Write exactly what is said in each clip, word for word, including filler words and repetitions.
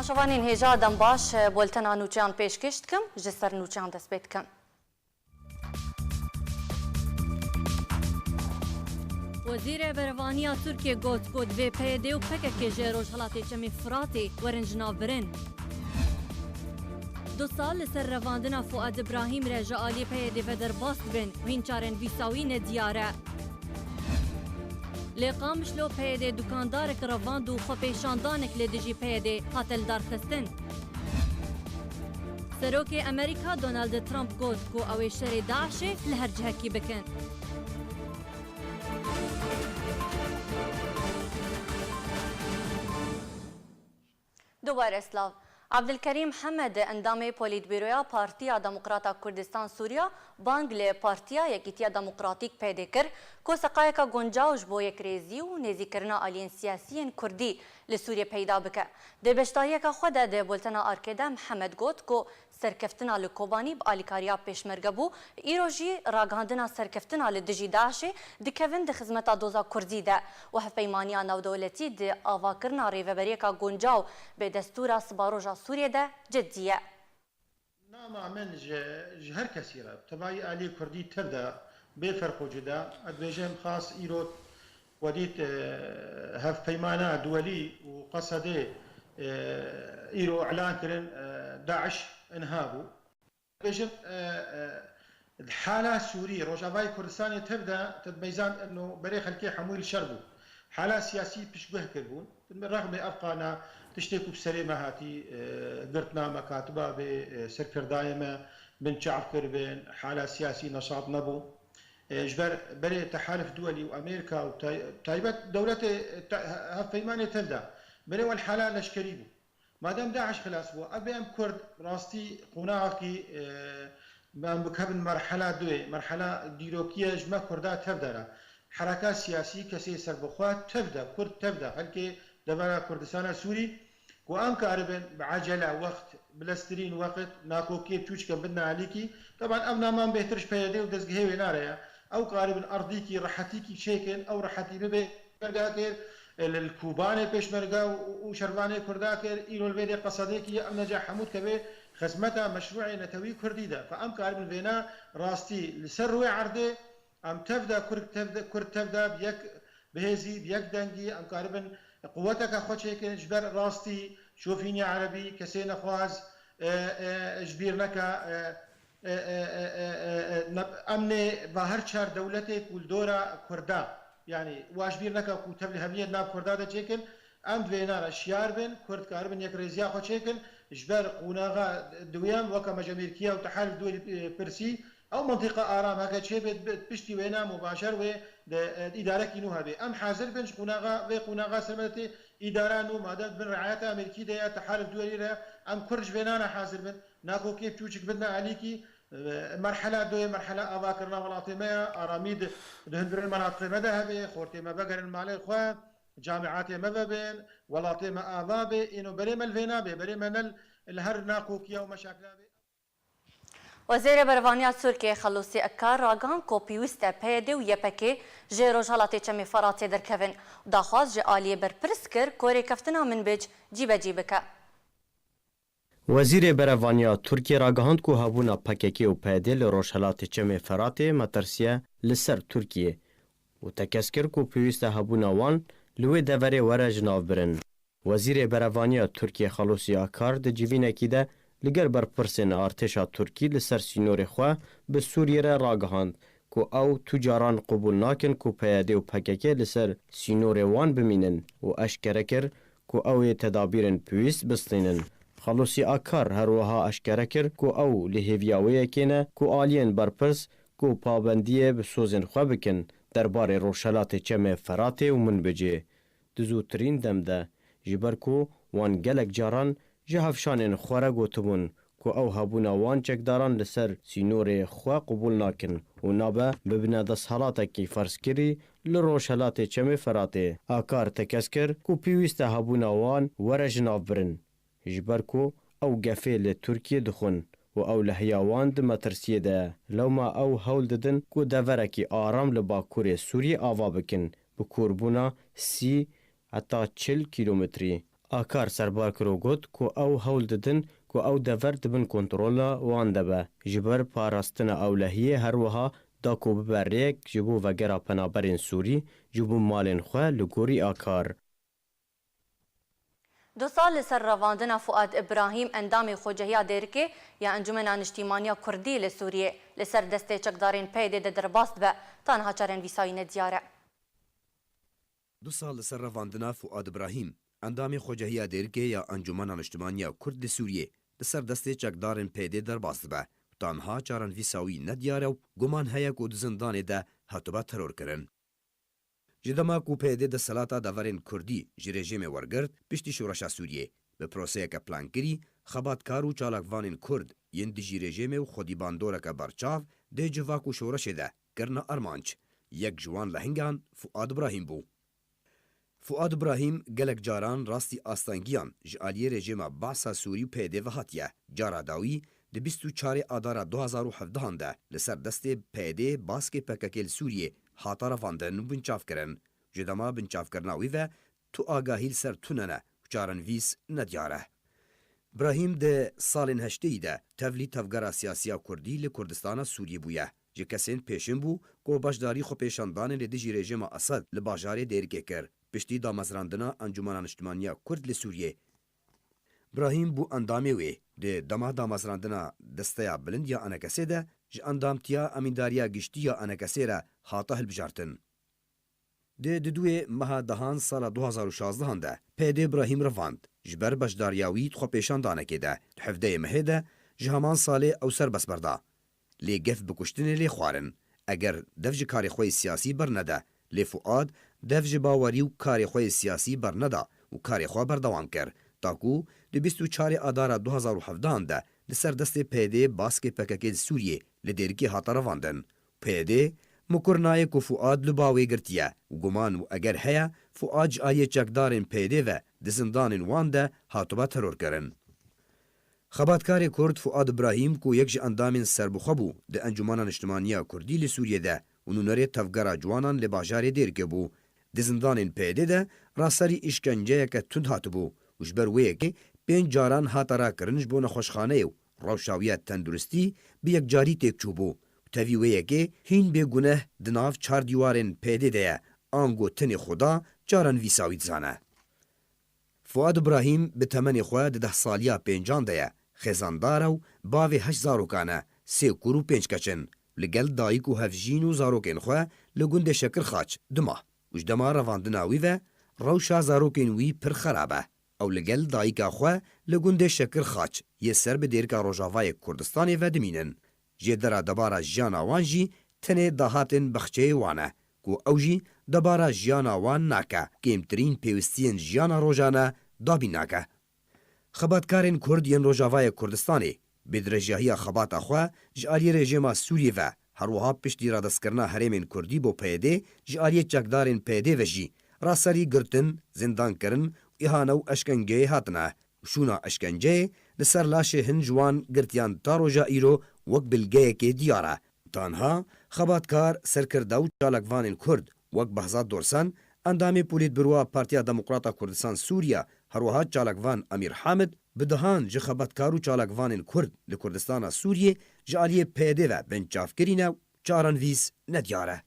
Şevanên hêja dem baş, boltena nûçeyan pêşkêş dikim, ji ser nûçeyan dest pê dikim. Wezîrê Berevaniya Tirkiyê got ku divê P Y D û P K K ji Rojhelatê Çemê Firatê werin ji nav birin. Du sal li ser revandina Fuad Ibrahîm re ji aliyê P Y D ve derbas dibin û hîn çarên vî sawî nediyar e. Li Qamişlo P Y D dukandarek revand û xwepêşandanek li dijî P Y D hate lidarxistin. Serokê Amerîka Donald Trump got ku ew ê şerê DAIŞê li her cihekî bikin. Dubare silav. Abdulkerîm Hemed, endamê Polîtbîroya Partiya Demokrata Kurdistan Sûriya, bang li Partiya Yekîtiya Demokratîk P Y D kir ku seqayeka guncaw ji bo yekrêzî û nêzîkirina aliyên siyasî yên Kurdî li Sûriyê peyda bike. Di beşdariyeke xwe de di bultena Arkê de Mihemed got ku serkeftina li Kobanî bi alîkariya Pêşmerge bû, îro jî ragihandina serkeftina li dijî DAIŞê dikevin di xizmeta doza Kurdî de û hevpeymaniya navdewletî di avakirina rêveberiyeka guncaw bi destûra Sibaroja Sûriyê de cidî ye. Nama min ji, ji her kesî re, tevayî aliyê Kurdî tev de, bê ferq û cuda, ez dibêjim xas îro we dît, e, hevpeymana duwelî û Qesedê, e, îro îlan kirin, e, DAIŞ inha bû. Dibêjim, e, e, di hala Sûrî, Rojavayê Kurdistanê tev de, te dibeyzan ino berê xelkê hemû li şer bû. Hala siyasî piştguh kiribûn. Rexmê ev qana tiştê ku bi serê me hatî, e, girtina mekatiba bê, e, serkirdayê me binçav kiribin, hala siyasî neşat nebû. E, ji ber berê tehalif duwelî û Amerîka û tay-, taybet dewletê, e, te-, hevpeymanê tev de berê wel hala leşkerî bû. Madem DAIŞ xilas bû, ev em Kurd rastî qonaxekî, e, em bikevin merhela duê, merhela dîrokiye ji me Kurda tev de re. Hereka siyasî kesê serbixwe tev de, Kurd tev de, xelkê devera Kurdistana Sûrî, ku em karibin bi ecele, wext, bi lestirîn wext, nakokiyê çûçike bidine alîkî. Teban ev naman bêhtir ji P Y D û dezgehê wê nare ye. Ew karibin erdîkî, rehetîkî çêkin, ew rehetî bibe. Pêşmerga kir, li, li Kobanê pêşmerga û, û şervanê Kurda kir, îro li vê dê Qesedekî ye, ew neca hemû dikeve xizmeta meşrûê netewî Kurdî de. Fe em karibin vêna rastî li ser rûyê erdê, em tev de, Kurd tev de, Kurd tev de bi yek bihêzî, bi yek dengî, em karibin quweteke xwe çêkin, ji ber rastî şofînê erebî, kesê nexwaz, e, e, ji bîr neke, e, e, e, e, e, e, e, ne-, em nê va her çar dewletê ku li dora Kurda, yanî wa ji bîr neke ku tevliheviyê di nav Kurda de çêkin, em di vêna re şiyar bin, Kurd karibin yekrêziya xwe çêkin, ji ber qonaxa duyem weke me ji Amerîkiya û Tehalif Duwelî, e, pirsî, ew mintîqa aram heke çêbê, bi piştî wêna mubaşer wê di, e, îdarekî nû hebê. Em hazir bin ji qonaxa, vê qonaxa ser me de tê îdara nû, madem di bin riayeta Amerîkî de ye, Tehalif Duwelî re, em Kurd ji vêna re hazir bin. Nakokê çûçik bidine alîkî, e, merhela doyê, merhela avakirina welatê me ye, aramî di, di hundirên menatiqê me de hebe, xortê me vegerin malê xwe, camiatê me vebin, welatê me ava be, îno berê me li vê nabe, berê me ne li her nakokiya û meşakila be. Wezîrê Berevaniya Tirkiyê Xelûsî Ekar ragihand ku pêwîst e P Y D û Y P G ji Rojhelatê Çemê Feratê derkevin û daxwaz ji aliyê berpirs kir ku rêkeftina Minbic cîbecî bike. Wezîrê Berevaniya Tirkiyê ragihand ku hebûna P K K û P Y D li Rojhelatê Çemê Feratê metirsiye li ser Tirkiyê û tekez kir ku pêwîst e hebûna wan li wê deverê were ji nav birin. Wezîrê Berevaniya Tirkiyê Xelûsî Akar di civînekî de li gel berpirsên artêşa Tirkî li ser sînorê xwe bi Sûriyê re ragihand ku ew tu caran qubûl nakin ku P Y D û P K K li ser sînorê wan bimînin û eşkere kir ku ew ê tedabîrên pêwîst bistînin. Xelûsî Akar her wiha eşkere kir ku ew li hêviya wê yekê ne ku aliyên berpirs ku pabendiyê bi sozên xwe bikin derbarê Rojhelatê Çemê Feratê û Minbicê di zûtirîn dem de, ji ber ku wan gelek caran ji hevşanên xwe re gotibûn ku ew hebûna wan çekdaran li ser sînorê xwe qubûl nakin û nabe bibine desthelatekî ferzkirî li Rojhelatê Çemê Feratê. Akar tekez kir ku pêwîst e hebûna wan were ji nav birin, ji ber ku ew gefê li Tirkiyê dixwin û ew li heya wan di metirsiyê de ye. Lewma ew hewl didin ku deverekî aram li bakurê Sûriyê ava bikin, bi kûrbûna sî heta çil kîlometrî. Akar serbar kir û got ku ew hewl didin ku ew dever di bin kontrola wan de be, ji ber parastina ewlehiyê, her wiha da ku bibe rêk ji bo vegera penaberên Sûrî ji bo malên xwe, li gorî Akar. Du sal li ser revandina Fuad Ibrahîm, endamê Xocehiya Dêrikê ya Encûmena Niştîmaniya Kurdî li Sûriyê, li ser destê çekdarên P Y D de derbas dibe, ta niha çarenivîsa wî nediyar e. Du sal li ser revandina Fuad Ibrahîm, endamê Xocehiya Dêrikê ya Encûmena Niştîmaniya Kurd li Sûriyê, li ser destê çekdarên P Y D derbas dibe û ta niha çarenivîsa wî nediyar e û guman heye ku di zindanê de hatibû terorkirin. Ji dema ku P Y D desthilata deverên Kurdî ji rejîmê wergirt, piştî şoreşa Sûriyê, bi proseyeke plankirî, xebatkar û çalakvanên Kurd yên dijî rejîmê û xwedî bandoreke berçav dê civak û şoreşê de kirine armanc. Yek ji wan lehingan Fuad Ibrahîm bû. Fuad Ibrahîm gelek caran rastî astengiyan ji aliyê rejîma Ba'sa Sûrî û P Y D ve hatiye. Cara dawî di bîst û çarê Adara du hazar û hevdehan de li ser destê P Y D baskê P K K li Sûriyê hate revandin û binçavkirin. Ji dema binçavkirina wî ve tu agahî li ser tune ne û çarenivîs nediyar e. Brahîm di salên heştêyî de tevlî tevgera siyasiya Kurdî li Kurdistana Sûriyê bûye. Ji kesên pêşin bû ku beşdarî xwepêşandanê li dijî rejîma Esed li bajarê Dêrikê kir, piştî damezrandina Encûmena Niştîmaniya Kurd li Sûriyê. Brahîm bû endamê wê. Di dema damezrandina Desteya Bilind ya Enekesê de ji endamtiya Emîndariya Giştî ya Enekesê re hate hilbijartin. Di duduyê meha dehan sala du hazar û şazdehan de P Y D Brahîm revand. Ji ber beşdariya wî di xwepêşandanekê de di hevdeyê mehê de ji heman salê ew serbest berda. Lê gef bi kuştinê lê xwarin. Eger dev ji karê xwe yê siyasî bernede, lê Fuad dev ji bawerî û karê xwe yê siyasî berneda û karê xwe berdewam kir. Ta ku di bîst û çarê Adara du hazar û hevdehan de li ser destê P Y D baskê P K K li Sûriyê li Dêrikê hate revandin. P Y D mikur nayê ku Fuad li ba wê girtiye û guman û eger heye, Fuad ji aliyê çekdarên P Y D ve di zindanên wan de hatibe terorkirin. Xebatkarê Kurd Fuad Ibrahîm ku yek ji endamên serbixwe bû di Encûmena Niştimaniya Kurdî li Sûriyê de û nûnerê tevgera ciwanan li bajarê Dêrikê bû, di zindanên P Y D de raserî îşkenceyeke tund hatibû û ji ber wê yekê pênc caran hate rakirin ji bo nexweşxaneyê û rewşa wî ya tenduristî bi yekcarî têk çûbû û tevî wê yekê hîn bêguneh di nav çar dîwarên P Y D de ye, ango tenê Xuda çarenivîsa wî dizane. Fuad Ibrahîm bi temenê xwe di deh saliya pêncan de ye, xêzandar e û bavê heşt zarokan e, sê kur û pênc keç in. Li gel dayik û hevjîn û zarokên xwe li gundê Şekirxaç dima û ji dema revandina wî ve rewşa zarokên wî pir xerab e. Ew li gel dayika xwe li gundê Şekirxaç yê ser bi dêrika rojavayê Kurdistanê ve dimînin. Jêdera debara jiyana wan jî tenê dahatên baxçeyê wan e, ku ew jî debara jiyana wan nake, kêmtirîn pêwistiyên jiyana rojane dabîn nake. Xebatkarên Kurd yên Rojavayê Kurdistanê bi dirêjahiya xebata xwe ji aliyê rejîma Sûriyê ve, her wiha piştî radestkirina herêmên Kurdî bo P Y D ji aliyê çekdarên P Y D ve jî raserî girtin, zindankirin û îhane û eşkengeyê hatine û şûna eşkenceyê li ser laşê hin ji wan girtiyan ta roja îro wek bilgeyekê diyar e. Tanha xebatkar, serkirde û çalakvanên Kurd wek Behzad Dorsan, endamê Polîtbûroya Partiya Demokrata Kurdistan Sûriye, her wiha çalakvan Emîr Hamid, bi dehan ji xebatkar û çalakvanên Kurd li Kurdistana Sûriyê ji aliyê P Y D ve binçavkirî ne û çarenivîs nediyar e.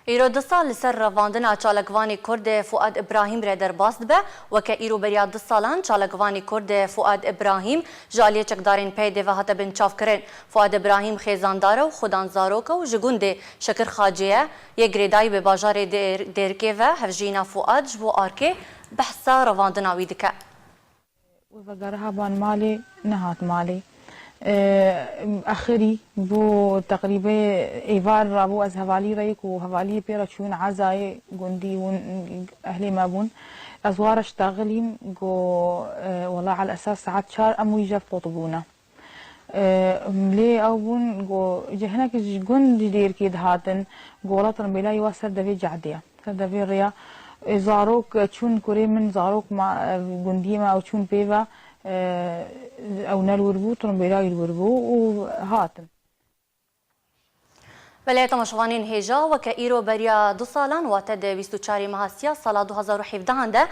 Îro du sal li ser revandina çalakvanê Kurd Fuad Ibrahîm re derbas dibe. Weke îro beriya du salan çalakvanê Kurd Fuad Ibrahîm ji aliyê çekdarên P Y D ve hate binçavkirin. Fuad Ibrahîm xêzandar e û xudan zarok e û ji gundê Şekirxacê ye. Yê girêdayî bi bajarê Dêr-, Dêrikê ve hevjîna Fuad ji bo arkê behsa revandina wî dike. Wê vegeriha ban malê, nehat malê. Ee, Axirî bû teqrîbê êvar rabû ez hevalî re yek û hevaliyê pê re çûn ezayê gundî û ehlê me bûn. Ez wa re ştexilîm, go, e, wela al esas saet çar em wî jev qut bûne. E, lê ew bûn, go, ji hinek ji gund ji Dêrikê dihatin, go wela tirimbêlayê wa ser devê Cehdê ye. Ser devê rêya, e, zarok, e, çûn kurê min, zarok ma, e, gundiyê me ew çûn pê ve, e, ew ne li wir bû, tirimbêlayî li wir bû û hatin. Belê temaşevanên hêja, weke îro beriya du salan, wate di bîst û çarê meha sîya sala du hazar û hevdehan de,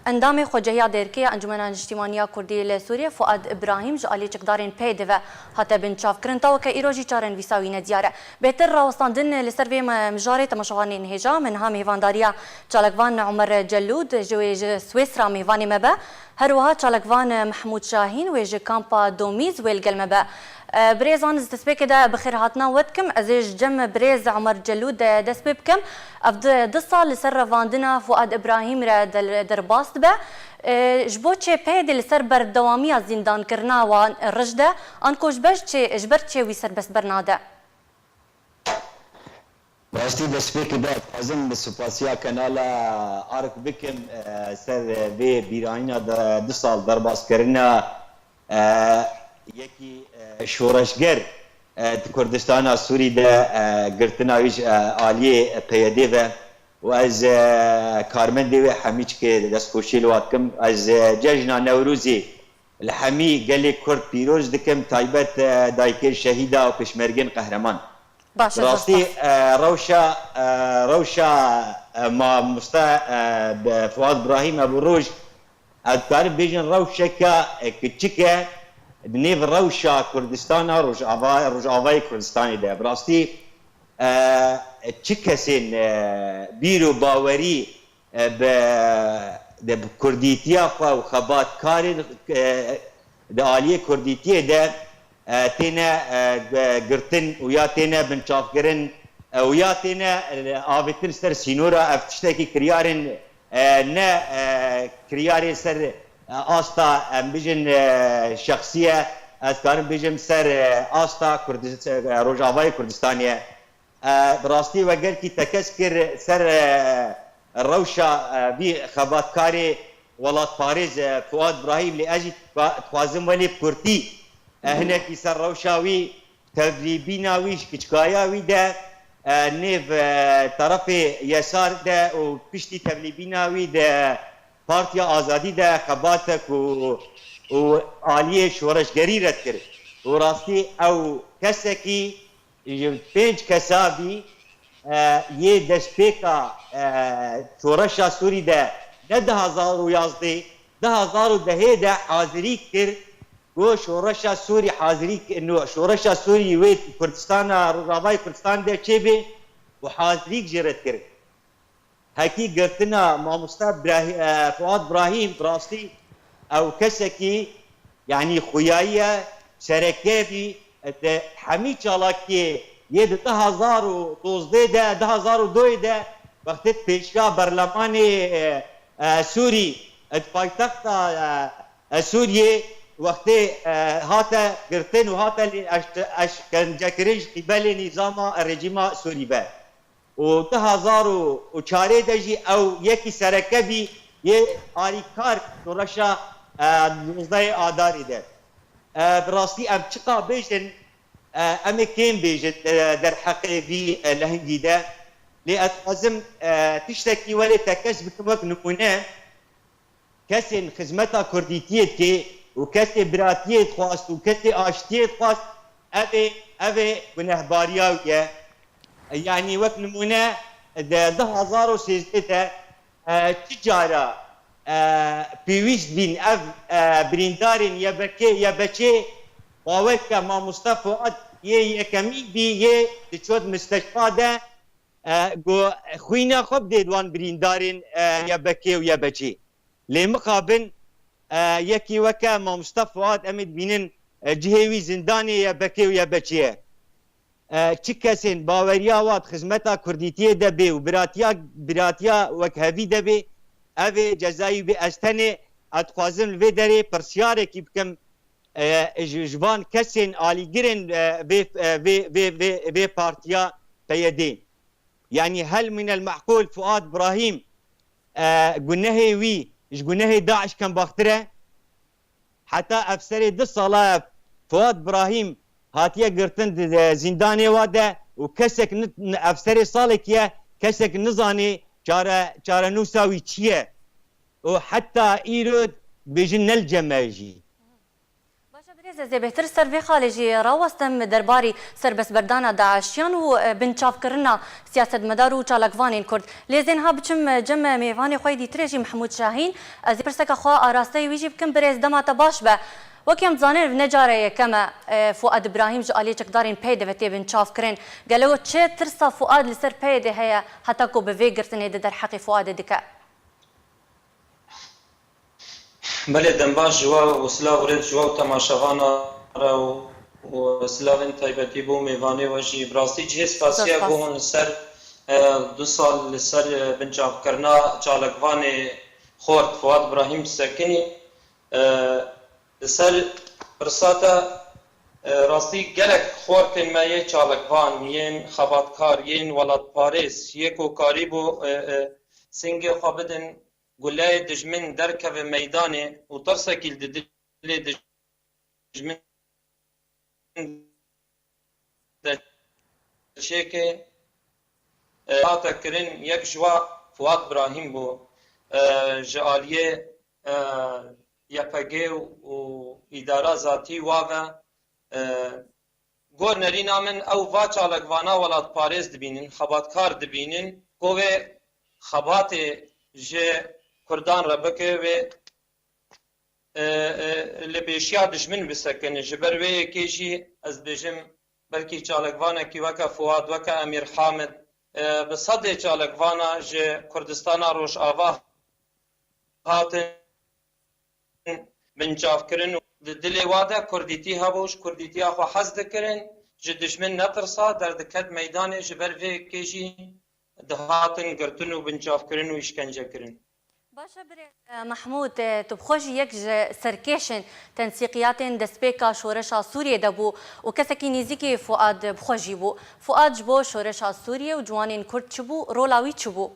endamê Xwecehiya Dêrikê ya Encûmena Niştîmaniya Kurdî li Sûriyê Fuad Ibrahîm ji alî çekdarên P Y D ve hate binçavkirin, ta weke îro jî çarenivîsa wî nediyar e. Bêhtir rawestandin li ser vê me-, mijarê temaşevanên hêja, me niha mêvandariya çalakvan Omer Celûd ji wê ji Swêsra mêvanê me be. Her wiha çalakvan Mehmûd Şahîn wê ji kampa Domîz wê li gel me be. E, birêzan, ez destpêkê de bi xêrhatina we dikim. Ez ê ji cem birêz Omer Celûd de dest pê bikim. Ev di, du sal li ser revandina Fuad Ibrahîm re del-, derbas dibe. E, ji bo çi P Y D li ser berdewamiya zîndankirina wan rij de, anku ji ber çi, ji ber çi wî serbest bernade? Rastî destpêkê de dixwazim bi supasiya kanala Ark bikim, e, ser vê bîranîna de du sal derbaskirina, e, yekî, e, şoreşger, e, di Kurdistana Sûrî de, e, girtina wî ji, e, aliyê P Y D ve û ez, e, karmendê wê hemî çikê destxweşî li wan dikim. Ez, e, cejna Newrozê li hemî gelê Kurd pîroz dikim, taybet, e, dayikên şehîda û pêşmergên qehreman. Baş e, Rastî, zor spas. E, rewşa, e, rewşa, e, mamoste, e, be-, Fuad Brahîm e bi roj, ez dikarim bêjin rewşeke, e, kiçik e, di nêv rewşa Kurdistana Rojava-, Rojavayê Kurdistanê de. Bi rastî, e, çi kesên, e, bîr û bawerî e, bi, de bi kurdîtiya xwe û xebatkarên, e, di aliyê kurdîtiyê de, e, têne, e, g-, girtin û ya têne binçavkirin, e, û ya têne, e, avêtin ser sînora, ev tiştekî kiryarên, e, ne, e, kiryarên ser, e, asta, em bijin, e, şexsî ye, ez karim bijim ser, e, asta Kurdis-, e, Rojavayê Kurdistanê ye. E, bi rastî we gelkî tekez kir ser, e, rewşa, e, vî xebatkarê welatparêz, e, Fuad Brahîm, lê ez jî dixwa-, dixwazim welê bi kurtî, e, hinekî ser rewşa wî, tevlîbîna wî, ji kiçkaya wî de, e, nêv, e, terefê yesar de û piştî tevlîbîna wî de Partiya Azadî de xebatek û, û aliyê şoreşgerî red kir. Û rastî ew kesekî ji pênc kesa bî, e, yê destpêka, e, şoreşa Sûrî de ne du hazar û yazdeh, du hazar û dehê de hazirî kir ku şoreşa Sûrî hazirî ki-, no, şoreşa Sûrî wê Kurdistana, Rojavayê Kurdistan de çêbê û hazirîk jê re dikir. Hekî girtina mamoste Brahî-, e, Fuad Brahîm, bi rastî ew kesekî, yanî xuyayî ye, sereke bî, e, di hemî çalakiyê yê di du hazar û dozdeh de, du hazar û doyê de, wextê pêşiya berlemanê, e, e, Sûrî, e, di paytexta, e, e, Sûriyê, wextê, e, hate girtin û hate lê eşt-, eşkencekirin ji qîbelê nîzama, e, rejîma Sûrî ve. Û du hazar û çarê de jî ew yekî sereke bî yê alîkar şoreşa, e, nozdehê Adarê de. E, bi rastî em çiqa bêjin, e, em ê kêm bêjin, e, derheqê vî, e, lehengî de. Lê ez dixwazim, e, tiştekî welê tekez bikim wek nimûne. Kesên xizmeta kurdîtiyê dike û kesê biratiyê dixwast û kesê aştiyê dixwast, ev ê, ev ê gunehbariya wî ye. Yanî wek nimûne di du hazar û sêzdeh de, e, çi cara, e, pêwîst bîn ev, e, birîndarên Y B K, Y B Çê, bawer ke mamoste Fuad yê yekemîn bî yê diçot misteşfa de, e, ku xwîna xwe bidê di wan birîndarên, e, Y B K û Y B Çê. Lê mixabin, e, yekî weke mamoste Fuad em ê dibînin, e, cihê wî zindanê Y B K û Y B Çê ye. E, çi kesên baweriya wan di xizmeta kurdîtiyê de bê û biratiya, biratiya wekhevî de bê, ev ê cezayî bê. Ez tenê, ez dixwazim li vê derê pirsyarekî bikim, e, ji, ji van kesên alîgirên, e, vê, e, vê, vê, vê, vê partiya P Y D. Yanî hel minel meqûl Fuad Brahîm, e, gunehê wî ji gunehê DAIŞ kembaxtir e? Heta ev serê du sala Fuad Brahîm hatiye girtin di, di zîndanê wa de û kesek ni-, ni-, ev serê salekî ye, kesek nizanê çare-, çarenûsa wî çi ye. Û heta îro dibêjin ne li cem me jî. Baş e, birêz Ez ê bêhtir ser vê xalê jî rawestim derbarî serbestberdana DAIŞiyan û, e, binçavkirina siyasetmedar û çalakvanên Kurd. Lê ez ê niha biçim, e, cem mêvanê xwe yê dîtirê jî Mehmûd Şahîn. Ez ê pirseka xwe arasteyê wî jî bikim, birêz dema te baş be. Wekî em dizanin ev ne cara yekem e, e, Fuad Îbrahîm ji aliyê çekdarên P Y D ve tê binçavkirin. Gelo çi tirsa Fuad li ser P Y D heye heta ku bi vê girtinê di derheqê Fuadê dike? Belê, dembaş ji we û silav û rêz ji we û temaşevana re û, û silavên taybetî bo mêvanê we jî. Bi rastî cihê spasiya ku hûn li ser, e, du sal li ser, e, binçavkirina çalakvanê xort Fuad Brahîm sekinî. E, li ser pirsa te, e, rastî gelek xortên me yê çalakvan, yên xebatkar, yên welatparêz, yê ku karîbû, e, e, singê xwe bidin guleyê dijmin derkeve meydanê û tirsekî li dilê dijmin de çêke, e, hate kirin, yek ji wa Fuat Brahîm bû. E, ji aliyê, e, Y P G û îdara zatî wa ve, e, Gor nerîna min, ew va çalakvana welatparêz dibînin, xebatkar dibînin, ku wê xebatê ji Kurdan re bike, wê, e, e, li pêşiya dijmin bisekine. Ji ber wê yekê jî ez dibêjim, belkî çalakvanekî weke Fuad, weke Emîr Hamid, e, bi sedê çalakvana ji Kurdistana Rojava hatin binçavkirin û di dilê wa de kurdîtî hebû, ji kurdîtiya xwe hez dikirin, ji dijmin netirsa, derdiket meydanê, ji ber vê yekê jî dihatin girtin û binçavkirin û îşkencekirin. Baş e birêz, e, Mehmûd, e, tu bi xwe jî yek ji serkêşên tensîqiyatên destpêka şoreşa Sûriyê de bû û kesekî nêzîkî Fuad bi xwe jî bû. Fuad ji bo şoreşa Sûriyê û ciwanên Kurd çi bû, rola wî çi bû?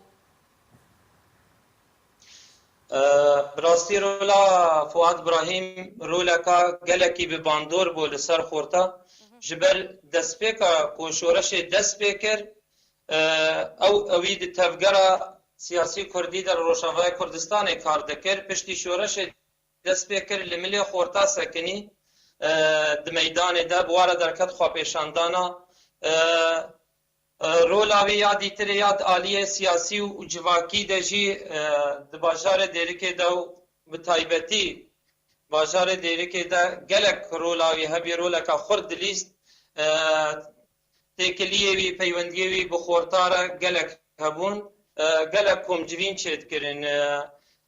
E, bi rastî rola Fuad Brahîm roleka gelekî bi bandor bû li ser xorta. Ji ber destpêka ku şoreşê dest pê kir, e, ew, ewî di tevgera siyasî kurdî de li Rojavayê Kurdistanê kar dikir. Piştî şoreşê dest pê kir, li milê xorta sekinî, e, di meydanê de bi wara derket xwepêşandana, e, E, rola wî ya dîtirê ya di aliyê siyasî û civakî de jî, e, di bajarê Dêrikê de û bi taybetî bajarê Dêrikê de gelek rola wî hebî, roleka xurt dilîst. E, têkiliyê wî, peywendiyê wî bi xorta re gelek hebûn. E, gelek komcivîn çêdikirin. E,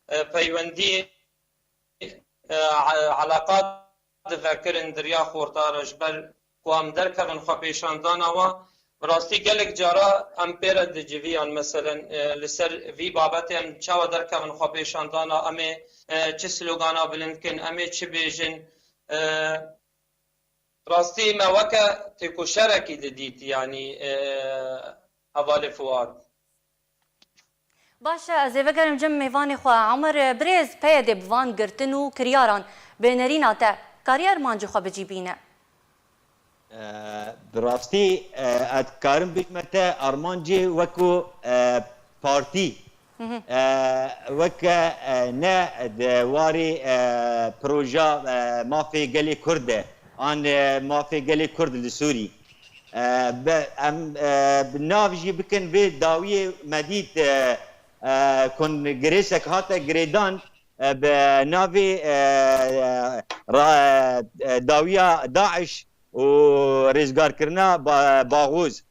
e, peywendî e, e, eleqat divekirin di riya xorta re, ji ber ku em derkevin xwepêşandana wan. Bi rastî gelek cara em pê re diciviyan, meselen, e, li ser vî babetê em çawa derkevin xwepêşandana, em ê, e, çi slogana bilind kin, em ê çi bêjin. E, rastî me weke têkoşerekî didît, yanî, e, hevalê Fuad. Baş e, ez ê vegerim cem mêvanê xwe. Omer, e, birêz, P Y D bi van girtin û kiryaran, bi nerîna te, kariye armancê xwe bi cî bîne? E, bi rastî, e, ez dikarim bêjime te armancê wekû, e, partî, e, weke, e, ne di warê, e, proja, e, mafê gelê Kurd de, an, e, mafê gelê Kurd li Sûrî. E, be, em, e, bi nav jî bikin vê dawiyê me dît, e, e, kongrêsek hate girêdan, e, bi navê, e, ra-, e, dawiya DAIŞ û rêzgarkirina ba-, Baxûz.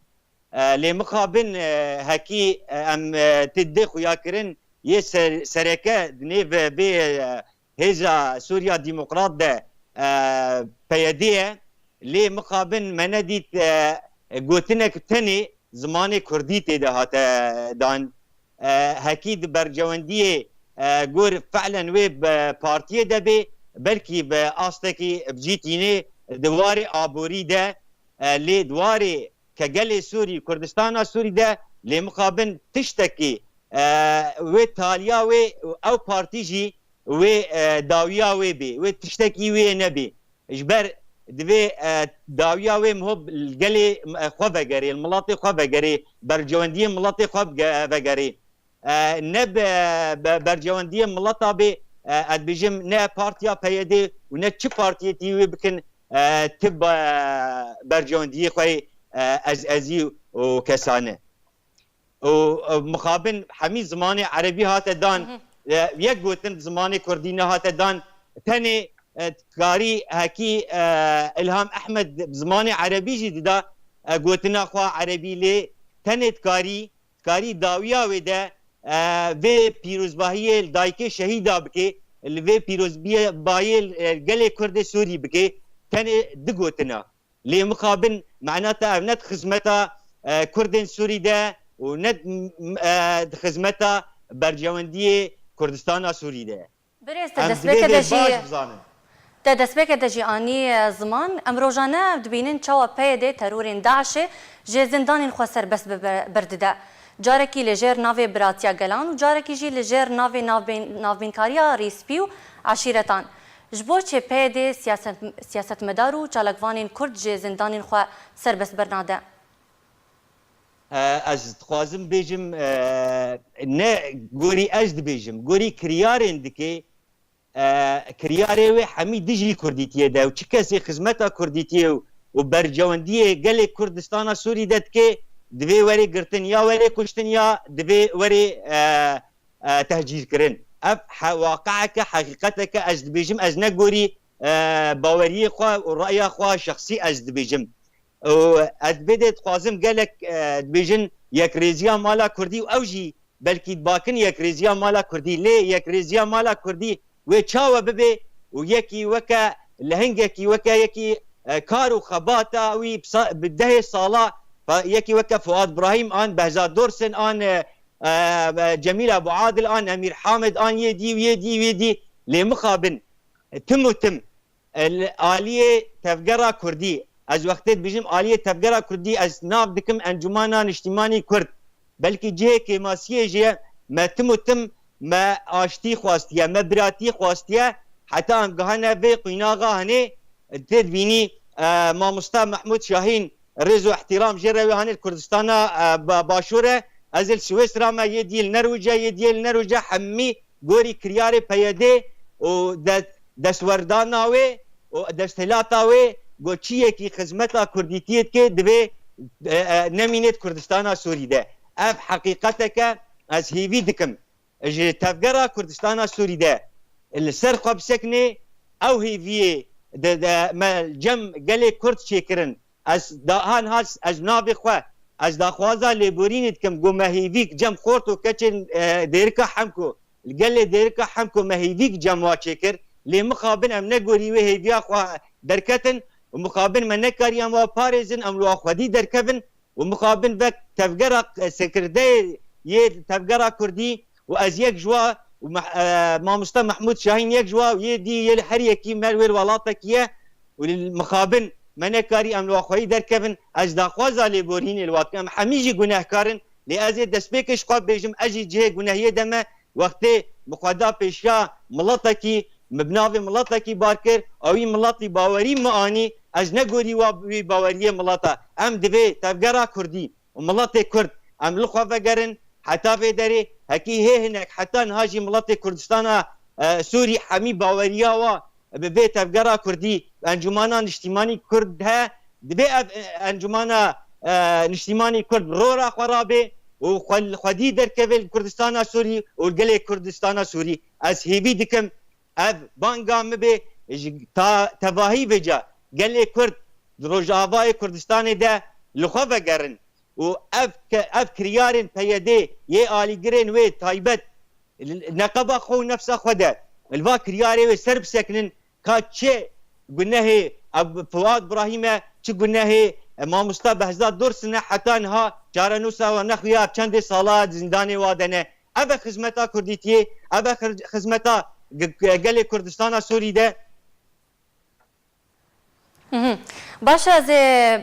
E, lê mixabin, e, hekî, e, em, e, ti dê xuya kirin yê ser-, sereke di nêv vê, e, Hêza Sûriya Demokrat de, e, P Y D ye, lê mixabin me nedît, e, gotinek tenê zimanê kurdî tê de hate dan. E, hekî di bercewendiyê, e, gor felen wê bi partiyê de bê, belkî bi astekî bi cî tînê di warê aborî de, e, lê di warê ke gelê Sûrî, Kurdistana Sûrî de lê mixabin tiştekî, e, wê taliya wê û ew partî jî wê, e, dawiya wê bê, wê tiştekî wê nebê. Ji ber divê, e, dawiya wê miho li gelê, e, xwe vegerê, li miletê xwe vegerê, bercewendiyê miletê xwe bige-, vegerê. E, ne be, be, bercewendiyê mileta bê, e, ez dibêjim ne partiya P Y D û ne çi partiyê tî wê bikin, e, ti ba-, bercewendiyê xwe yê, e, ez ezî û kesane. Û, e, mixabin hemî zimanê erebî hate dan, e, yek gotin zimanê kurdî nehate dan, tenê, e, karî hekî, e, Ilham Ehmed bi zimanê erebî jî dida, e, gotina xwe erebî lê tenê dikarî, dikarî dawiya wê de, e, vê pîrozbahiyê li dayikê şehîda bike, li vê pîrozbahiyê, e, gelê Kurdê Sûrî bike, tenê du gotina. Lê mixabin mena te ev ne di xizmeta, e, Kurdên Sûrî de û ne, m-, e, di xizmeta bercewendiyê Kurdistana Sûrî de ye. Birêz, te Em destpêke divê de vê jî, baş bizanin. Te destpêke de jî anî, e, ziman. Em rojane dibînin çawa P Y D terorên DAIŞê ji zindanên xwe serbest bi-, bi-, berdide. Carekî li jêr navê Biratiya Gelan û carekî jî li jêr navê navbên-, navbînkariya Rîspî û eşîretan. Ji bo çi P Y D siyaset-, siyasetmedar û çalakvanên Kurd ji zindanên xwe serbest bernade? E, ez dixwazim bêjim, e, ne gorî ez dibêjim, gorî kiryarên dike, e, kiryarê wê hemî dijî kurdîtiyê de û çi kesê xizmeta kurdîtiyê û, û bercewendiyê gelê Kurdistana Sûrî de dike, divê were girtin ya were kuştin ya divê were, e, e, tehcîrkirin. Ev he-, waqieke, heqîqeteke, ez dibêjim, ez ne gorî, e, baweriyê xwe û raya xwe şexsî ez dibêjim. Û ez vê de dixwazim gelek, e, dibêjin yekrêziya mala Kurdî û ew jî belkî dibakin yekrêziya mala Kurdî. Lê yekrêziya mala Kurdî wê çawa bibe û yekî weke lehingekî weke yekî, e, kar û xebata wî bi sa-, bi dehê sala pa-, yekî weke Fuad Brahîm an Behzad Dorsin an, e, e, Cemîl Abu Adil an Emîr Hamid an yê dî û yê dî û yê dî lê mixabin tim û tim, e, li aliyê tevgera Kurdî, ez wextê dibêjim aliyê tevgera Kurdî, ez nav dikim Encûmana Niştîmanî Kurd. Belkî cihê kêmasiyê jî ye, me tim û tim me aştî xwestiye, me biratî xwestiye. Heta em gihane vê qînaxa hanê, tê dibînî, e, mamosta Mehmûd Şahîn, rêz û ihtiram jê re wê hanê li Kurdistana, e, ba-, Başûr e. Ez ê li Swîsra me, yê dî li Nerwîc e, yê dî yê li Nerwîc e, hemî gorî kiryarê P Y D û de-, destwerdana wê û desthilata wê, got çi yekî xizmeta kurdîtiyê dike, divê, e, e, nemînê di Kurdistana Sûrî de. Ev heqîqeteke ez hêvî dikim. Ji Tevgera Kurdistana Sûrî de li ser xwe bisekine, ew hêviyê de, de me cem gelê Kurd çêkirin. Ez da, han has, ez navê xwe, ez daxwaza lêborînê dikim, ku me hêvîk cem xort û keçên, e, Dêrika Hemko, li gelê Dêrika Hemko me hêvîk cem wa çêkir, lê mixabin em negorî wê hêviya xwe derketin û mixabin me nekarî em wa parêzin, em li wa xwedî derkevin û mixabin vek tevgera, e, sekirdeyê yê tevgera Kurdî û ez yek ji wa û Meh-, e, mamoste Mehmûd Şahîn yek ji wa û yê dî yê li her yekî me wê li welatekî ye û li mixabin me nekarî em li wa xweyî derkevin. Ez daxwaza lêborînê li wa dikim. Em hemî jî gunehkar in. Lê ez ê destpêkê ji xwe bêjim, ez jî cihê gunehiyê de me. Wextê min xwe da pêşiya miletekî, min bi navê miletekî bar kir, ewî miletî bawerî min anî, ez negorî wa wî baweriyê mileta. Em divê tevgera Kurdî û miletê Kurd em li xwe vegerin heta vê derê, hekî hê hinek heta niha jî miletê Kurdistana, e, Sûrî hemî baweriya wa bi vê tevgera Kurdî, Encûmana Niştîmanî Kurd he, divê ev, e, Encûmana, e, Niştîmanî Kurd rora xwe rabe û xwe, xwedî derkeve li Kurdistana Sûrî û li gelê Kurdistana Sûrî. Ez hêvî dikim ev banga min bê ji ta tevahî vêca gelê Kurd di Rojavayê Kurdistanê de li xwe vegerin û ev ke-, ev kiryarên P Y D yê alîgirên wê taybet neqeba xwe û nefsa xwe de li va kiryarê wê ser bisekinin, ka çi gunehê Ab-, Fuad Brahîm e, çi gunehê, e, mamosta Behzad Dursun e, heta niha çarenûsa wan nexuya, ev çendê sala di zindanê wa de ne. Ev e xizmeta kurdîtiyê, ev e xir-, xizmeta g-, g-, gelê Kurdistana Sûrî de. Mhm. Baş e, ez ê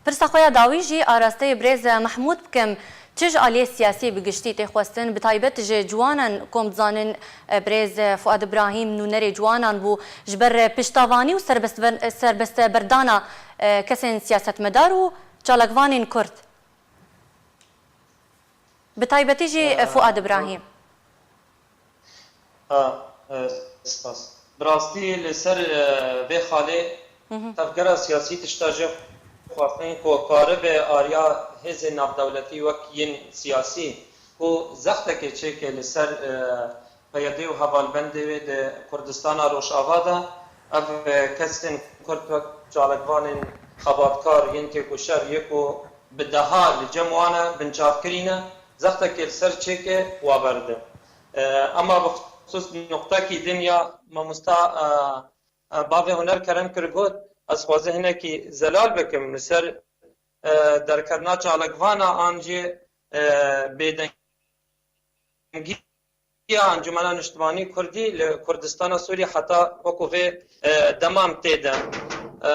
pirsa xwe ya dawî jî arasteyê birêz Mehmûd bikim. Çi ji aliyê siyasî bi giştî tê xwestin, bi taybet ji ciwanan, kom dizanin, e, birêz Fuad Ibrahîm nûnerê ciwanan bû, ji ber piştavanî û serbest-, serbestberdana, e, kesên siyasetmedar û çalakvanên Kurd? Bi taybetî jî, e, Fuad Ibrahîm. Ha, e, spas. Bi rastî li ser, e, vê xalê, Tevgera siyasî tişta jê xwestin ku karibe ariya hêzên navdewletî wek yên siyasî ku zextekê çêke li ser, e, P Y D û hevalbendê wê di Kurdistana Rojava de, ev, e, kesên Kurd wek çalakvanên xebatkarên têkoşer yê ku bi deha li cem wan e, binçavkirî ne, zextekê li ser çêke wa berde. E, ema bi xisûs nuqtekî din ya mamosta, e, e, bavê Huner kerem kir got, ez xwazim hinekî zelal bikim li ser, e, derketna çalakvana an jî, e, bêdengiya Encûmena Niştimanî Kurdî li Kurdistana Sûrî heta wekû vê, e, deman tê de. E,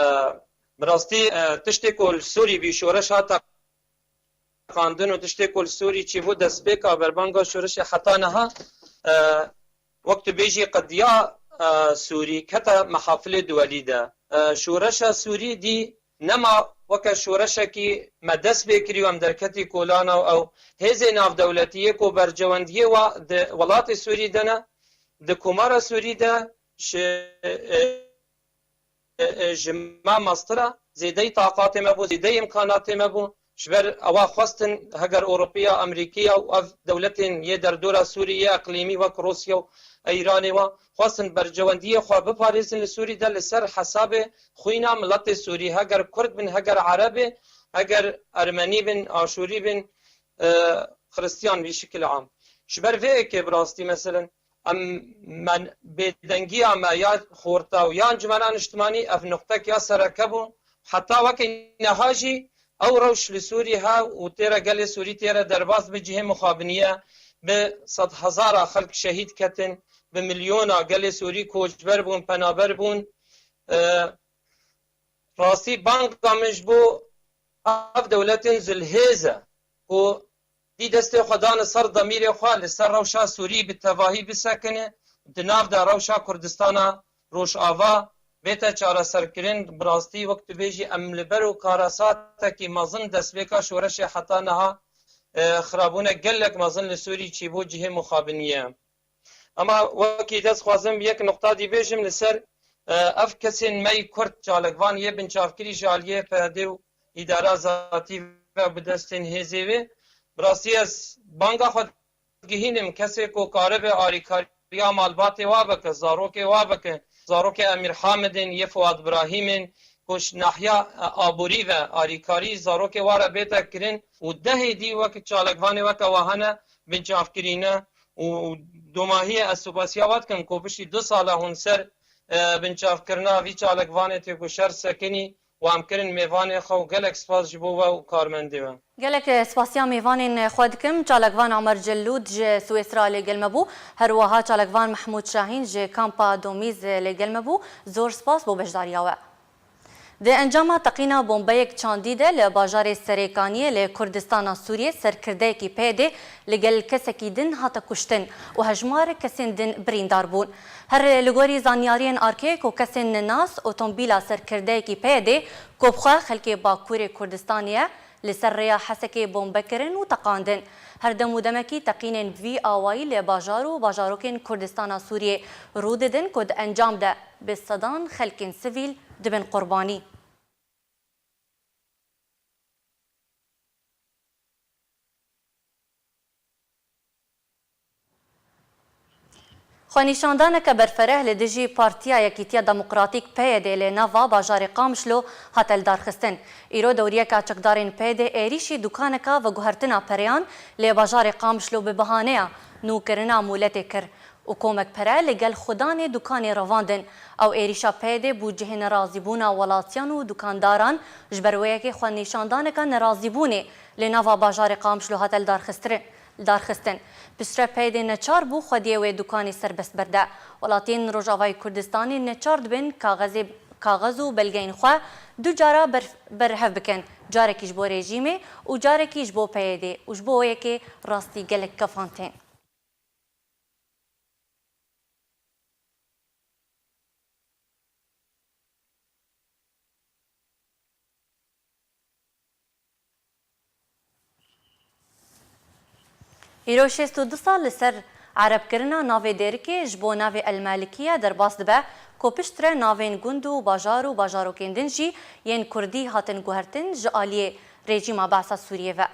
bi rastî, e, tiştê ku li Sûrî bî şoreş hate qandin û tiştê ku li Sûrî çîbû destpêka berbanga şoreşê heta niha, e, wek tu bêjî qediya, e, Sûrî kete mehafilê duwelî de. E, şoreşa Sûrî dî nema weke şoreşekî me dest pê kirî û em derketî kolana û ew hêzê navdewletî yê ku berjewendiyê wa di welatê Sûrî de ne, di Komara Sûrî de ji, e, e, e, ji me mestir e, zêdeyî taqatê me bû, zêdeyî îmkanatê me bû. Ji ber ewa xwestin heger Ewropiya, Amerîkiya û ev dewletên yê derdora Sûrî yê eqlîmî wek Rûsya û Îranê wa xwestin berjewendiyê xwe biparêzin li Sûrî de li ser hesabê xwîna miletê Sûrî. Heger Kurd bin, heger Ereb ê, heger Ermenî bin, Aşûrî bin, e, Xiristiyan vî şikil am. Ji ber vê yekê bi rastî meselen em, me bêdengiya me ya xorta û ya Encûmena Niştimanî ev nuqtek ya sereke bû. Heta wekî niha jî ew rewş li Sûrî he û têre gelê Sûrî têre derbas bi cihê mixabiniyê, bi sedhezara xelk şehîd ketin, bi milyona gelê Sûrî koçber bûn, penaber bûn. E, Rastî banga min ji bo ev dewletên zilhêz e ku dî destê xwe dane ser demîrê xwe, li ser rewşa Sûrî bi tevahî bisekine, di nav de rewşa Kurdistana Rojava bête çareserkirin. Bi rastî wek tu bêjî em li ber û karasatekî mezin destpêka şoreşê heta niha, e, xirabûnek gelek mezin li Sûrî çîbû cihê mixabiniyê. Ema wekî de dixwazim yek nuqta dî bêjim li ser, e, ev kesên me yî Kurd çalakvan yê binçavkirî ji aliyê P Y D û îdara zatî ve bi destên hêzê wê. Bi rastî ez banga xwe digihînim kesê ku karibe alîkariya malbatê wa bike, zarokê wa bike, zarokê Emîr Hamidên yê Fuad Birahîmên ku ji nahiya, e, aborî ve alîkarî zarokê wa re bête kirin û dehê dî wek çalakvanê weke wa hene binçavkirî ne. Û domahiyê ez spasiya we dikim ku piştî du sala hûn ser, e, binçavkirina vî çalakvanê têkoşer sekinî û em kirin mêvanê xwe û gelek spas ji bo we û karmendê we. Gelek, e, spasiya mêvanên xwe dikim. Çalakvan Amer Cellûd ji Swêsra lê gel me bû. Her wiha çalakvan Mehmûd Şahîn ji kampa Domîz, e, lê gel me bû. Zor spas bo beşdariya we. Di encama teqîna bombeyek çandî de li bajarê Serêkaniyê li Kurdistana Sûriyê serkirdeyekî P Y D li gel kesekî din hate kuştin û hejmar kesên din birîndar bûn. Her li gorî zanyariyên arkê ku kesên nenas otomobîla serkirdeyekî P Y D ku bi xwe xelkê Bakurê Kurdistanê ye, li ser rêya Hesekê bombe kirin û teqandin. Her dem û demekî teqînên bi vî awayî li bajar û bajarokên Kurdistana Sûriyê rû didin ku di encam de bi sedan xelkên sivîl dibin qurbanî. Xwenîşandaneke berfereh li dijî Partiya Yekîtiya Demokratîk P Y D li nava bajarê Qamişlo hate lidarxistin. Îro dewriyeka çekdarên P Y D êrîşî dukaneka veguhertina pereyan li bajarê Qamişlo bi bihaneya nûkirina mûletê kir û komek pere li gel xudanê dukanê revandin. Ew êrîşa P Y D bû cihê nerazîbûna welatiyan û dukandaran, ji ber wê yekê xwenîşandaneka nerazîbûnê li nava bajarê Qamişlo hate lidarxistirin. Darxistin. Piştre P Y D neçar bû xwediyê wê dukanê serbest berde. Welatiyên Rojavayê Kurdistanê neçar dibin kaxezê, kaxez û belgeyên xwe du cara ber, berhev bikin. Carekî ji bo rejîmê û carekî ji bo P Y D û ji bo wê yekê rastî gelek kefan tên. Îro şêst û du sal li ser erebkirina navê Dêrikê ji bo navê El Malikiye derbas dibe Ku piştre navên gund û bajar û bajarokên din jî yên kurdî hatin guhertin ji aliyê rejîma Be'sa Sûriyê ve.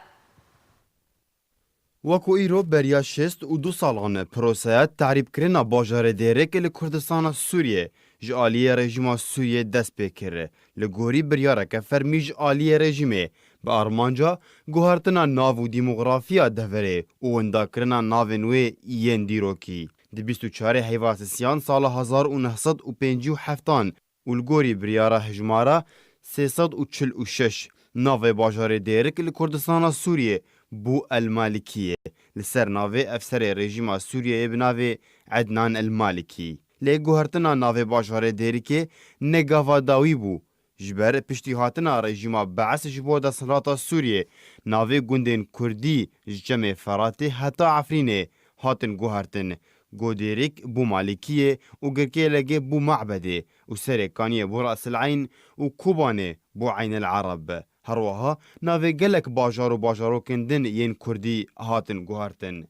Weko îro beriya şêst û du salan proseya terîbkirina bajarê Dêrik li Kurdistana Sûriyê ji aliyê rejîma Sûriyê dest pê kir. Li gorî biryareke fermî ji aliyê rejîmê bi armanca guhertina nav û demografiya deverê û windakirina navên wê yên dîrokî. Di bîst û çarê heyva sisiyan sala hezar û neh sed û pêncî û heftan û li gorî biryara hejmara sê sed û çil û şeş navê bajarê Dêrik li Kurdistana Sûriyê bû El Malikiyê. Li ser navê efserê rejîma Sûriyeyê bi navê Ednan El Malikî. Lê guhertina navê bajarê Dêrikê ne gava dawî bû. Ji ber piştî hatina rejîma Be'es ji bo desthilata Sûriyê, navê gundên kurdî ji çemê Feratê heta Efrînê hatin guhertin. Go Dêrik bû Malikiyê û Girkêlegê bû Ma'bedê û Serê Kaniyê bû Rasil Eyn û Kobanê bû Eyn El Ereb. Her wiha navê gelek bajar û bajarokên din yên kurdî hatin guhertin.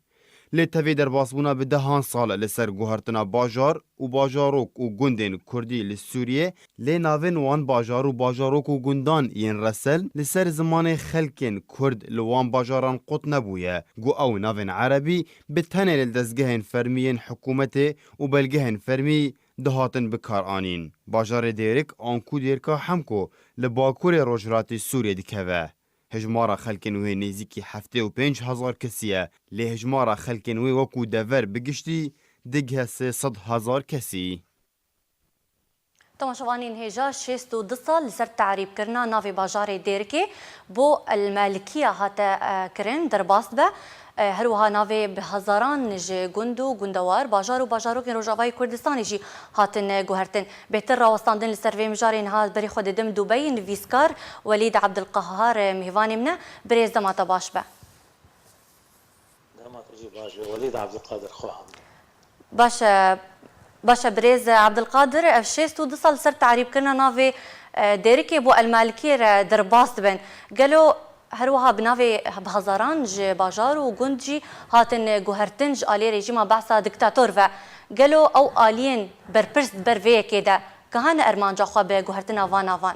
Lê tevî derbasbûna bi dehan sal li ser guhertina bajar û bajarok û gundên kurdî li Sûriyê, lê navên wan bajar û bajarok û gundan yên resel li ser zimanê xelkên kurd li wan bajaran qut nebûye, ku ew navên erebî bi tenê li dezgehên fermî yên hikûmetê û belgehên fermî dihatin bikaranîn. Bajarê Dêrik anku Dêrka Hemko li bakurê rojhilatê Sûriyê dikeve. Hejmara xelkên wê nêzîkî heftê û pênc hezar kesî ye, lê hejmara xelkên wê wekû dever bi giştî digihe sê sed hezar kesî. Temaşevanên hêja, şêst û du sal li ser terîbkirina navê bajarê Dêrikê bo El Malikiya hate, e, kirin, derbas dibe. E, her wiha navê bi hezaran ji gund û gundewar, bajar û bajarokên Rojavayê Kurdistanê jî hatin, e, guhertin. Bêhtir rawestandin li ser vê mijarê niha berê xwe didim Dubeyê, nivîskar Welîd Abdulqehar, e, mêvanê min e. Birêz, dema te baş be. Dema te jî baş be, Welîd Abdulkadir, xwe ham. Baş e, baş e, birêz Abdulkadir, ev şêst û du sal li ser terîbkirina navê, e, Dêrikê bo El Malikiyê re derbas dibin. Gelo her wiha bi navê bi hezaran ji bajar û gund jî hatin guhertin ji aliyê rejîma Be'sa diktator ve. Gelo ew aliyên berpirs di ber vê yekê de kihane ermanca xwe bi guhertina van navan?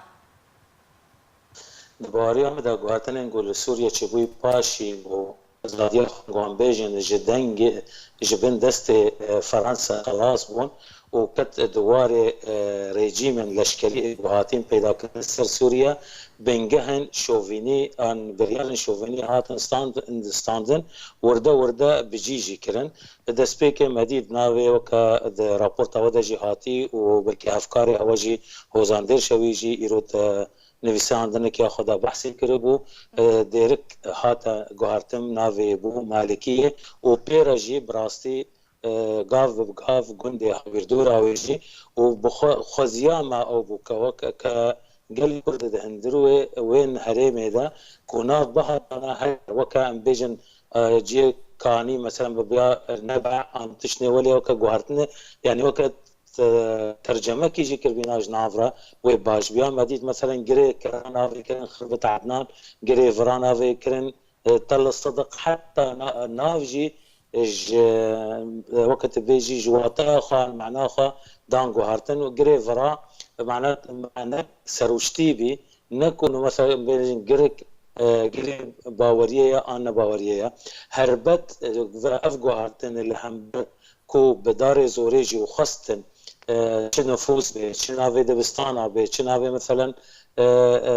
Di baweriya min de guhertinên ku li Sûriyê çêbûyî paşî ku azadiya xwe, ku em bêjin ji dengê, ji bin destê, e, Fransa xelas bûn û ket di warê, e, rejîmên leşkerî ê ku hatîn peydakirin li ser Sûriye, bingehên şovînî an biryarên şovînî hatin stand-, standin, wirde wirde bi cî jî kirin. Destpêkê me dît navê weke di raporta we de jî hatî û belkî hevkarê hewe jî Hozan Dêrşewî jî îro di nivîsandineke xwe de behsê kiribû. E, Dêrik hate guhertin, navê bû Malikiyê û pê re jî bi rastî, e, gav bi gav gundê hawîrdora wê jî û bi xwe, xweziya me ew bû ke weke, ke gelê Kurd di hundirê wên herêmê de ku nav bihatana her weke em bêjin, e, cihê kanî, meselen, bi biya nebe an tiştê welê weke guhertinê, yanî weke te-, tercemekî jî kirbîna ji nav re, wê baş biya. Me dît, meselen, girê kera navê kirin Xirbit Ednan, girê vira navê kirin, e, Tel Sidiq, heta na-, nav jî, e, ji, e, weke tu bêjî ji wateya xwe, mena xwe dan guhertin û girê vira, mena, mena serûştî bî, ne ku, mesela, bêjin girik, e, girê baweriyê ye an nebaweriyê ye. Herbet, e, ve ev guhertin li hember ku bi darê zorê jî û xwestin, e, çi nifûs bê, çi navê dibistana bê, çi navê, meselen, e, e,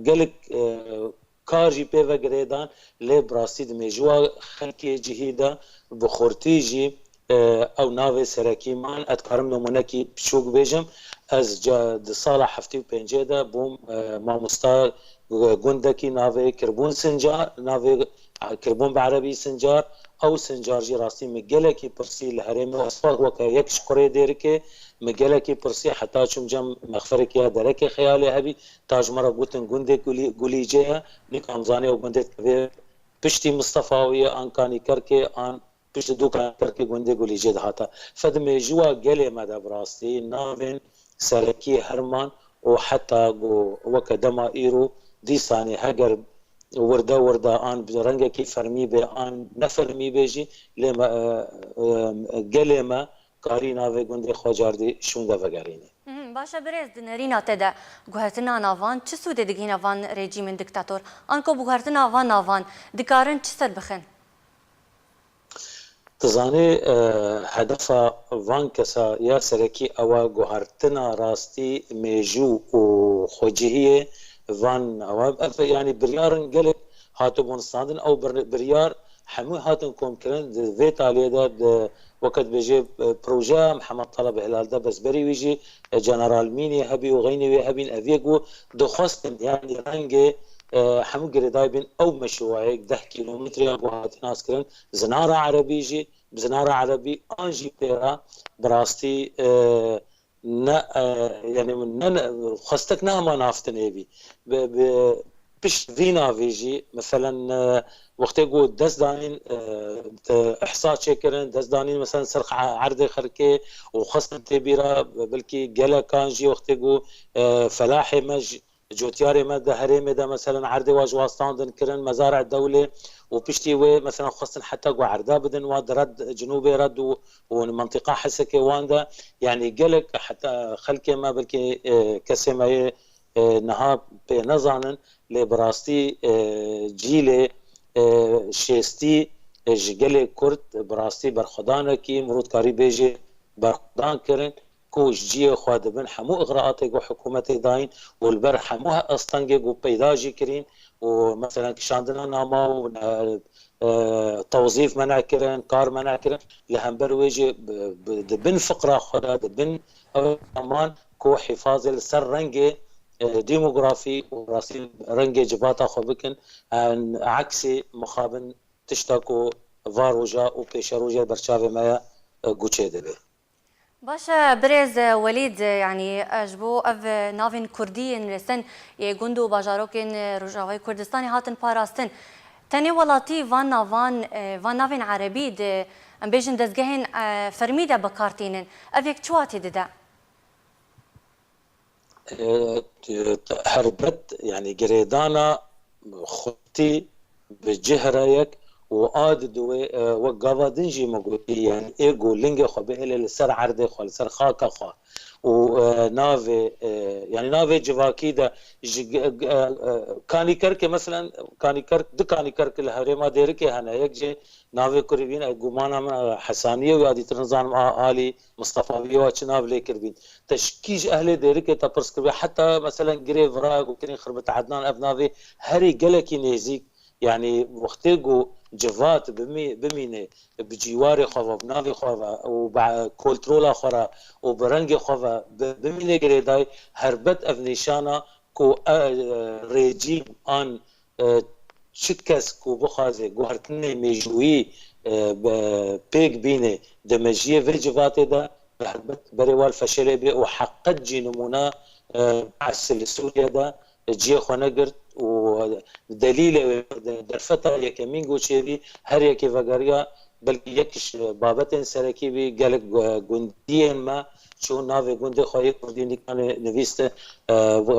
gelek, e, kar jî pê ve girêdan, lê bi rastî di mêjûwa xelkê cihî de bi xurtî jî, e, ew navê serekî man. Ez dikarim nimûnekî piçûk bêjim. Ez ca-, di sala heftê û pêncê de bûm, e, mamosta, e, gundekî navê Kirbûn Sincar, navê Kirbûn bi erebî Sincar. Ew Sincar jî rastî min gelekî pirsî li herêmê, ez wek, weke yek ji kurê Dêrikê, min gelekî pirsî, heta çûm cem mexferekê ya derekê xeyalê hebî, ta ji me re gotin gundê Gulî-, Gulîcê ye, nîka em zanê ew gundê divê piştî Mistefa wî ye, an Kanî Kerkê, an piştî dû Kanî Kerkê gundê Gulîcê dihata. Fed mêjûwa gelê me de bi rastî navên serekî herman û heta ku weke dema îro dîsanê heger wirde wirde an bi rengekî fermî bê an ne fermî bê jî, lê me, e, e, gelê me karî navê gundê xwe cardî şûnde vegerînî. Mhm, baş e birêz, di nerîna te de guhertina navan çi sûdê digihîne van rejîmên diktator? Anko bi guhertina van navan dikarin çi ser bixin? Dizanî, e, hedefa van kesa ya serekî ew e guhertina rastî, mêjû û xwecihiyê van ew e. Ev, yanî, biryarin gelek hatibûn standin. Ew bir-, biryar hemû hatin komkirin. Di vê taliyê de, di, weke dibêje, e, projeya Mihemed Taleb Hilal de, bes berî wî jî, e, General Mînê hebî û xeynê wê hebîn. Ev yek bû, dixwestin, yanî, rengê, e, hemû girêdayî bin ew meşrûayek deh kîlometreya ku hate naskirin, zinara erebî jî, bi zinara erebî an jî pê re bi rastî, e, ne, e, yanî ne, ne, xwestek ne hema naftinê bî. Bi, bi pişt vî navê jî, meselen, e, wextê ku dest danîn, e, te ihsa çêkirin, dest danîn, meselen, ser xe-, erdê xelkê û xwestin tê bîra, belkî gelekan jî wextê ku, e, felahê me ji, Cotyarê me di herêmê de, meselen, erdê wa ji wa standin kirin, Mezara Dewlê û piştî wê, meselen, xwestin heta ku erda bidin wa di red, Cinûbê red û, û mentiqa Hesekê wan de, yanî gelek heta xelkê me, belkî, e, kesê me yê, e, niha pê nezanin, lê bi rastî, e, cîlê, e, şêstî, e, ji gelê Kurd bi rastî berxwedanekî mirov dikarî bêjê berxwedan kirin. Ku ji cihê xwe dibin hemû îxraatê ku hikûmetê dayîn û li ber hemû he-, astengê ku peyda jî kirîn û, meselen, kişandina nama û, e, e, tewzîf mena kirin, kar mena kirin, li hember wê jî bi, bi, di bin fiqra xwe de, di bin ew man ku hifazê li ser rengê, e, demografî û rastî rengê civata xwe bikin, en, eksê mixabin tişta ku va roja û pêşerojê berçavê me ye, e, guçê dibe. Baş e, birêz Welîd, yanî, e, ji bo ev navên kurdî yên rêsen yê gund û bajarokên Rojavayê Kurdistanê hatin parastin. Tenê welatî van navan, e, van navên erebî di, em bêjin, dezgehên, e, fermî de bi kar tînin. Ev yek çi watê dide? E, t-, t-, herbet, yanî girêdana xurtî bi cihre yek û a di duwê, e, wek gava din jî me gotî, yanî ê ku lingê xwe bihêle li ser erdê xwe, li ser xaka xwe û, e, navê, e, yanî navê civakî de ji g-, g-, e, e, kanîkerkê, meselen, kanîkerk, du kanîkerk li herêma Dêrikê hene, yek jê navê kurê wî ne, gumana min, e, Hesanî ye û ya dîtir nizanim a, Alî Mistefa wî wa çi nav lê kiribîn. Te ji kî ji ehlê Dêrikê te pirs kiribî, heta, meselen, girê virayek û kirîn Xirbet Ednan, ev navê herî gelekî nêzîk, yanî wextê ku civat bimî-, bimîne bi cîwarê xwe ve, bi navê xwe ve û bi koltrola xwe re û bi rengê xwe ve bi-, bimîne girêdayî, herbet ev nîşana ku, e, e, rejîm an e, çi kes ku bixwaze guhertinê mêjûyî, e, be-, pêk bîne, di mejiyê vê civatê de, bi helbet berê wal feşelê bê û heqet jî nimûna, e, Be's li Sûriye de, e, cihê xwe negirt û delîlê wê de-, derfeta yekemîn ku çêbî, her yekê vegeriya, belkî yek ji babetên serekî bî, gelek gu-, gundiyên me çûn navê gundê xwe yê kurdî nîkanê nivîstin, e,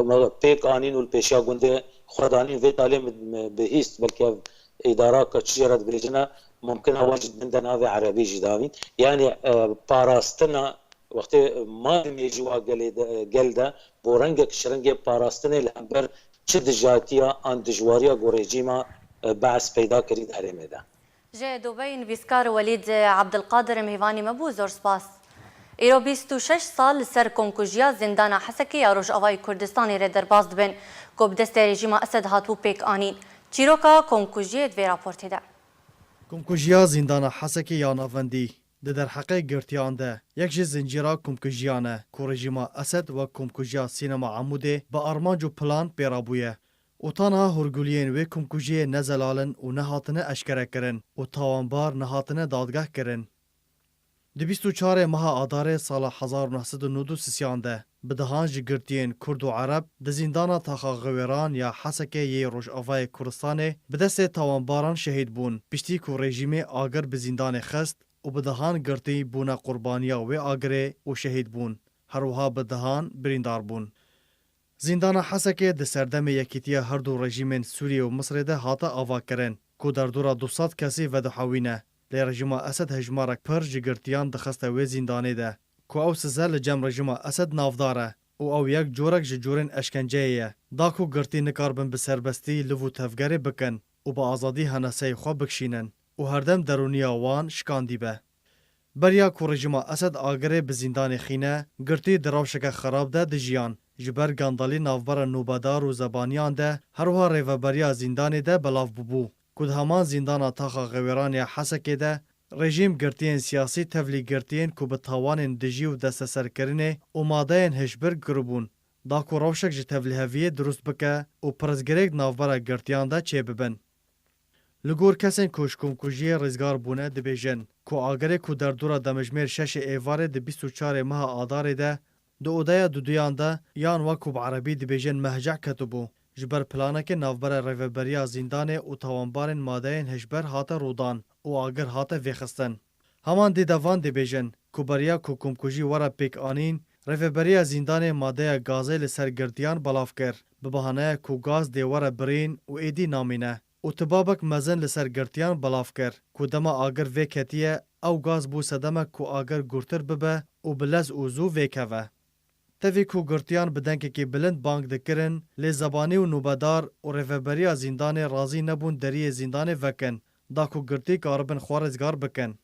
me pêk anîn û li pêşiya gundê xwe danîn. Vê talê min, min bihîst, belkî ev îdara ka çi jê re dibêjine, mumkin e wan jî di bin de navê erebî jî davîn. Yanî, e, parastina wextê ma di mêjûwa gelê de, gel de, bo rengek ji rengê parastinê li hember çi dijatiya an dijwariya ku rejîma, e, Be's peyda kirî di herêmê de. Ji Dubey nivîskar Welîd Abdilqadir mêvanî me bû, zor spas. Îro bîst û şeş sal li ser komkujiya zîndana Hesekê ya Rojavayê Kurdistanê re derbas dibin, ku bi destê rejîma Esed hatibû pêk anîn. Çîroka komkujiyê di vê raportê de. Komkujiya zîndana Hesekê ya navendî di derheqê girtiyan de yek ji zincîra komkujiyan e, ku rejîma Esed wek komkujiya Sînema Amûdê bi armanc û plan pê rabûye. Û ta niha hûrguliyên wê komkujiyê ne zelal in û nehatine eşkerekirin û tawanbar nehatine dadgehkirin. Di bîst û çarê meha Adarê sala hezar û neh sed û nod û sisiyan de bi dehan ji girtiyên Kurd û Ereb di zîndana Taxa Xiwêran ya Hesekê yê Rojavayê Kurdistanê bi destê tawanbaran şehîd bûn, piştî ku rejîmê agir bi zîndanê xist û bi dehan girtî bûne qurbaniya wê agirê û şehîd bûn, her wiha bi dehan birîndar bûn. Zîndana Hesekê di serdemê yekîtiya her du rejîmên Sûriyê û Misirê de hate avakirin, ku derdora du sed kesî vedihewîne. Lê rejîma Esed hejmarek pir ji girtiyan dixiste wê zîndanê de, ku ew size li cem rejîma Esed navdar e û ew yek corek ji corên eşkenceyê ye. Da ku girtî nikarbin bi serbestî liv û tevgerê bikin û bi azadî heneseyê xwe bikişînin û herdem derûniya wan şikandî be. Beriya ku rejîma Esed agirê bi zîndanê xîne, girtî di rewşeke xerab de dijiyan. Ji ber gandalî navbera nûbedar û zebaniyan de, her wiha rêveberiya zîndanê de belav bûbû, ku di heman zîndana taxa Xewêran ya Hesekê de, rejîm girtiyên siyasî tevlî girtiyên ku bi tawanên dijî û desteserkirinê û madeyên hişbir giribûn, da ku rewşek ji tevliheviyê dirust bike û pirsgirêk di navbera girtiyan de çêbibin. Li gor kesên ku ji komkujiyê rizgar bûne dibêjin, ku agirê ku derdora demjimêr şeşê êvarê di bîst û çarê meha Adarê de di odeya duduyan de yan wek ku bi erebî dibêjin mehceh ketibû, ji ber planekê navbera rêveberiya zîndanê û tawanbarên madeyên hişber hate rûdan û agir hate vêxistin. Heman dî de van dibêjin, ku beriya ku komkujî were pêk anîn, rêveberiya zîndanê madeya gazê li ser girtiyan belav kir, bi bahaneya ku gaz dê were birîn û êdî namîne. Û tibabek mezin li ser girtiyan belav kir, ku dema agir vêketiye, ew gaz bû sedemek ku agir gurtir bibe û bi lez û zû vêkeve. Tevî ku girtiyan bi dengekî bilind bang dikirin, lê zebanî û nûbedar û rêveberiya zîndanê razî nebûn deriyê zîndanê vekin, da ku girtî karibin xwe rizgar bikin.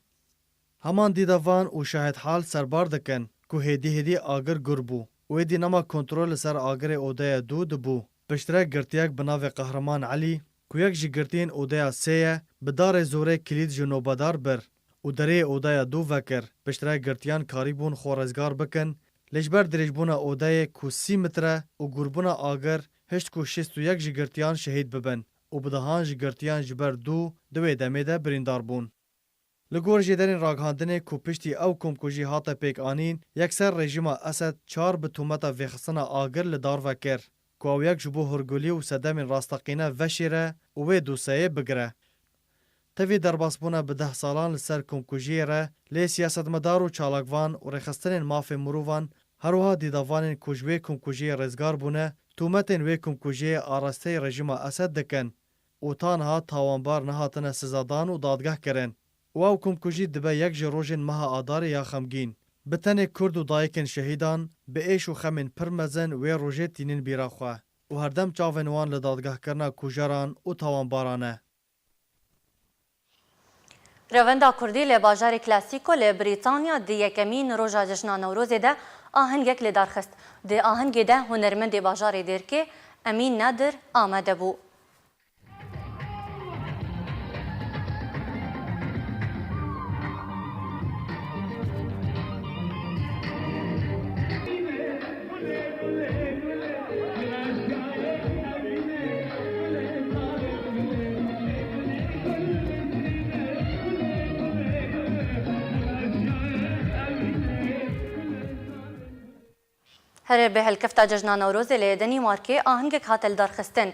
Heman dî de van û şahidhal serbar dikin, ku hêdî hêdî agir gur bû û êdî nema kontrol li ser agirê odeya dû dibû. Piştre girtiyek bi navê Qehreman Elî, ku yek ji girtiyên odeya sê ye, bi darê zorê kilît ji nobedar bir û deriyê odeya dû vekir. Piştre girtiyan karîbûn xwe rizgar bikin, lê ji ber dirêjbûna odeyê ku sî metre û gurbûna agir, hişt ku şêst û yek ji girtiyan şehîd bibin û bi dehan ji girtiyan ji ber dû di wê demê de birîndar bûn. Li gor jêderên ragihandinê ku piştî ew komkujî hate pêk anîn, yekser rejîma Esed çar bi tometa vêxistina agir li dar ve kir, ku ew yek ji bo hurgulî û sedemên rasteqîne veşêre û wê doseyê bigire. Tevî derbasbûna bi deh salan li ser komkujiyê re, lê siyasetmedar û çalakvan û rêxistinên mafê mirovan, her wiha dîdavanên ku ji wê komkujiyê rêzgar bûne, tometên wê komkujiyê arasteyî rejîma Esed dikin. Û ta niha tawanbar nehatine sizadan û dadgeh kirin û ew komkujî dibe yek ji rojên meha Adarê ya xemgîn. Bi tenê Kurd û dayikên şehîdan bi êş û xemên pir mezin wê rojê tînin bîra xwe û herdem çavên wan li dadgehkirina kujeran û tawanbaran e. Revenda Kurdî li bajarê Klasîko li Brîtanya di yekemîn roja Cejna Newrozê de ahengek li dar xist. Di ahengê de hunermendê bajarê Dêrkê Emîn Nadir amade bû. Herê bi helkefta Cejna Newrozê li Denîmarkê ahengek hate lidarxistin.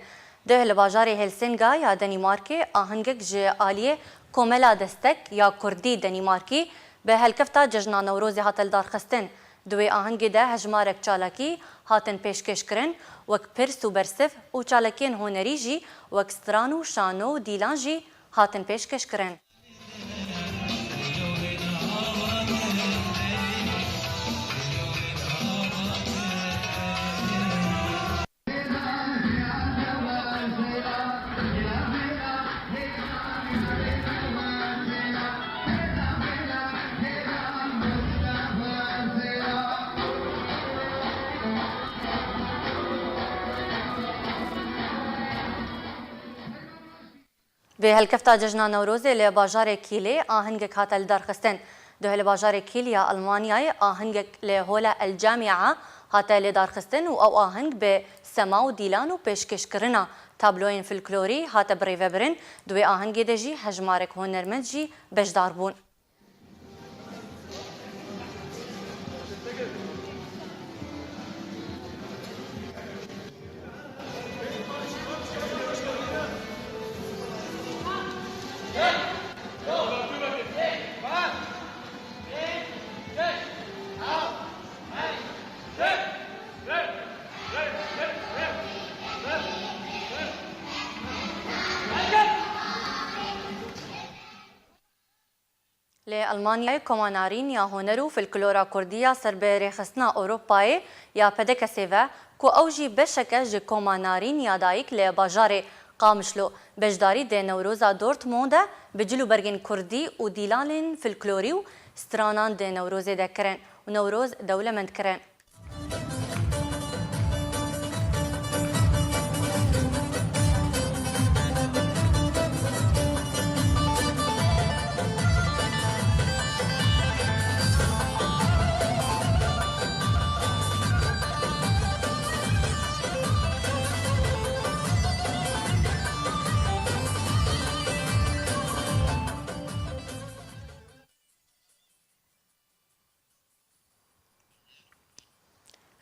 Duh li bajarê Helsinga ya Denîmarkê ahengek ji aliyê Komela Destek ya Kurdî Denîmarkî bi helkefta Cejna Newrozê hate lidarxistin. Di wê ahengê de hejmarek çalakî hatin pêşkêşkirin, wek pirs û bersiv û çalakiyên hunerî jî wek stran û şano û dîlan jî hatin pêşkêşkirin. Bi helkefta Cejna Newrozê li bajarê Kîlê ahengek hate lidarxistin. Duh li bajarê Kîl ya Almanyayê ahengek li Hola El Camia hate lidarxistin û ew aheng bi sema û dîlan û pêşkêşkirina tabloyên folklorî hate birêvebirin. Di wê ahengê de jî hejmarek hunermend jî beşdar bûn. Li Elmanyayê Koma Narîn ya Huner û Folklora Kurdî ya ser bi Rêxistina Ewropayê ya P D K S'ê ve, ku ew jî beşek e ji Koma Narîn ya Dayik li bajarê Qamişlo, beşdarî di Newroza Dortmund de bi cil û bergên kurdî û dîlanên folklorî û stranan di Newrozê de kirin û Newroz dewlemend kirin.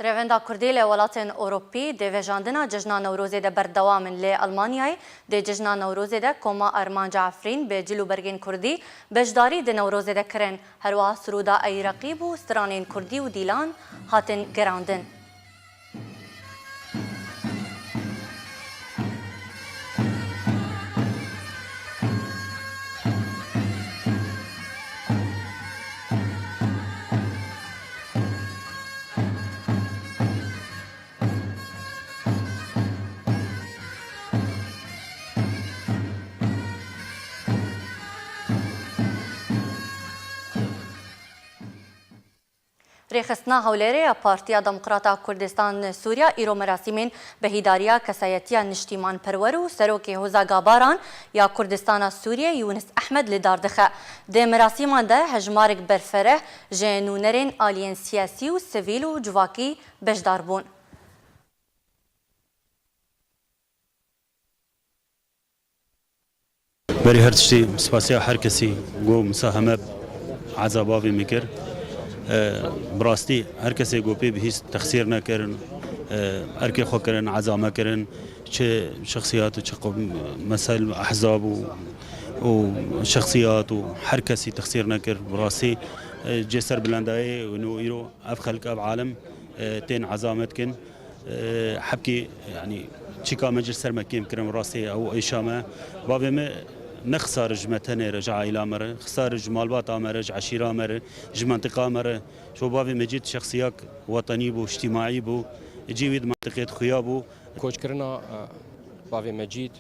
Revenda Kurdî li welatên Ewropî di vejandina Cejna Newrozê de berdewam in. Li Elmanyayê di Cejna Newrozê de Koma Armanca Efrîn bi cil û bergên Kurdî beşdarî di Newrozê de kirin. Herwiha sirûda Ey Reqîb û stranên Kurdî û dîlan hatin gerandin. Rêxistina Hewlêrê ya Partiya Demokrata Kurdistan Sûriya îro merasîmên bi hîdariya kesayetiya niştîmanperwer û serokê Hoza Gabaran ya Kurdistana Sûriyê Yûnis Ehmed li dar dixe. Di merasîman de hejmarek berfireh ji nûnerên aliyên siyasî û sivîl û civakî beşdar bûn. Berî her tiştî spasiya her kesî ku misaheme eza bavê min kir. E, bi rastî her kesê ku pê bihîst texsîr nekirin, e, erkê xwe kirin, eza me kirin, çi şexsiyat û çi qe-, mesel ehzab û, û şexsiyat û her kesî texsîr nekir. Bi rastî, e, cê serbilendayê û no îro ev xelk, ev alem, e, tên eza me dikin. E, hebkî, yanî, çîka me ji ser me kêm kirin, rastî ew êşa me. Bavê me ne xisar ji me tenê re, ji aîla me re, xisar ji malbata me re, ji eşîra me re, ji mentiqa me re. Ji bo bavê Mecîd şexsiyak wetenî bû, îctîmaî bû, cî wî di mentiqê de xuya bû. Koçkirina, e, bavê Mecîd,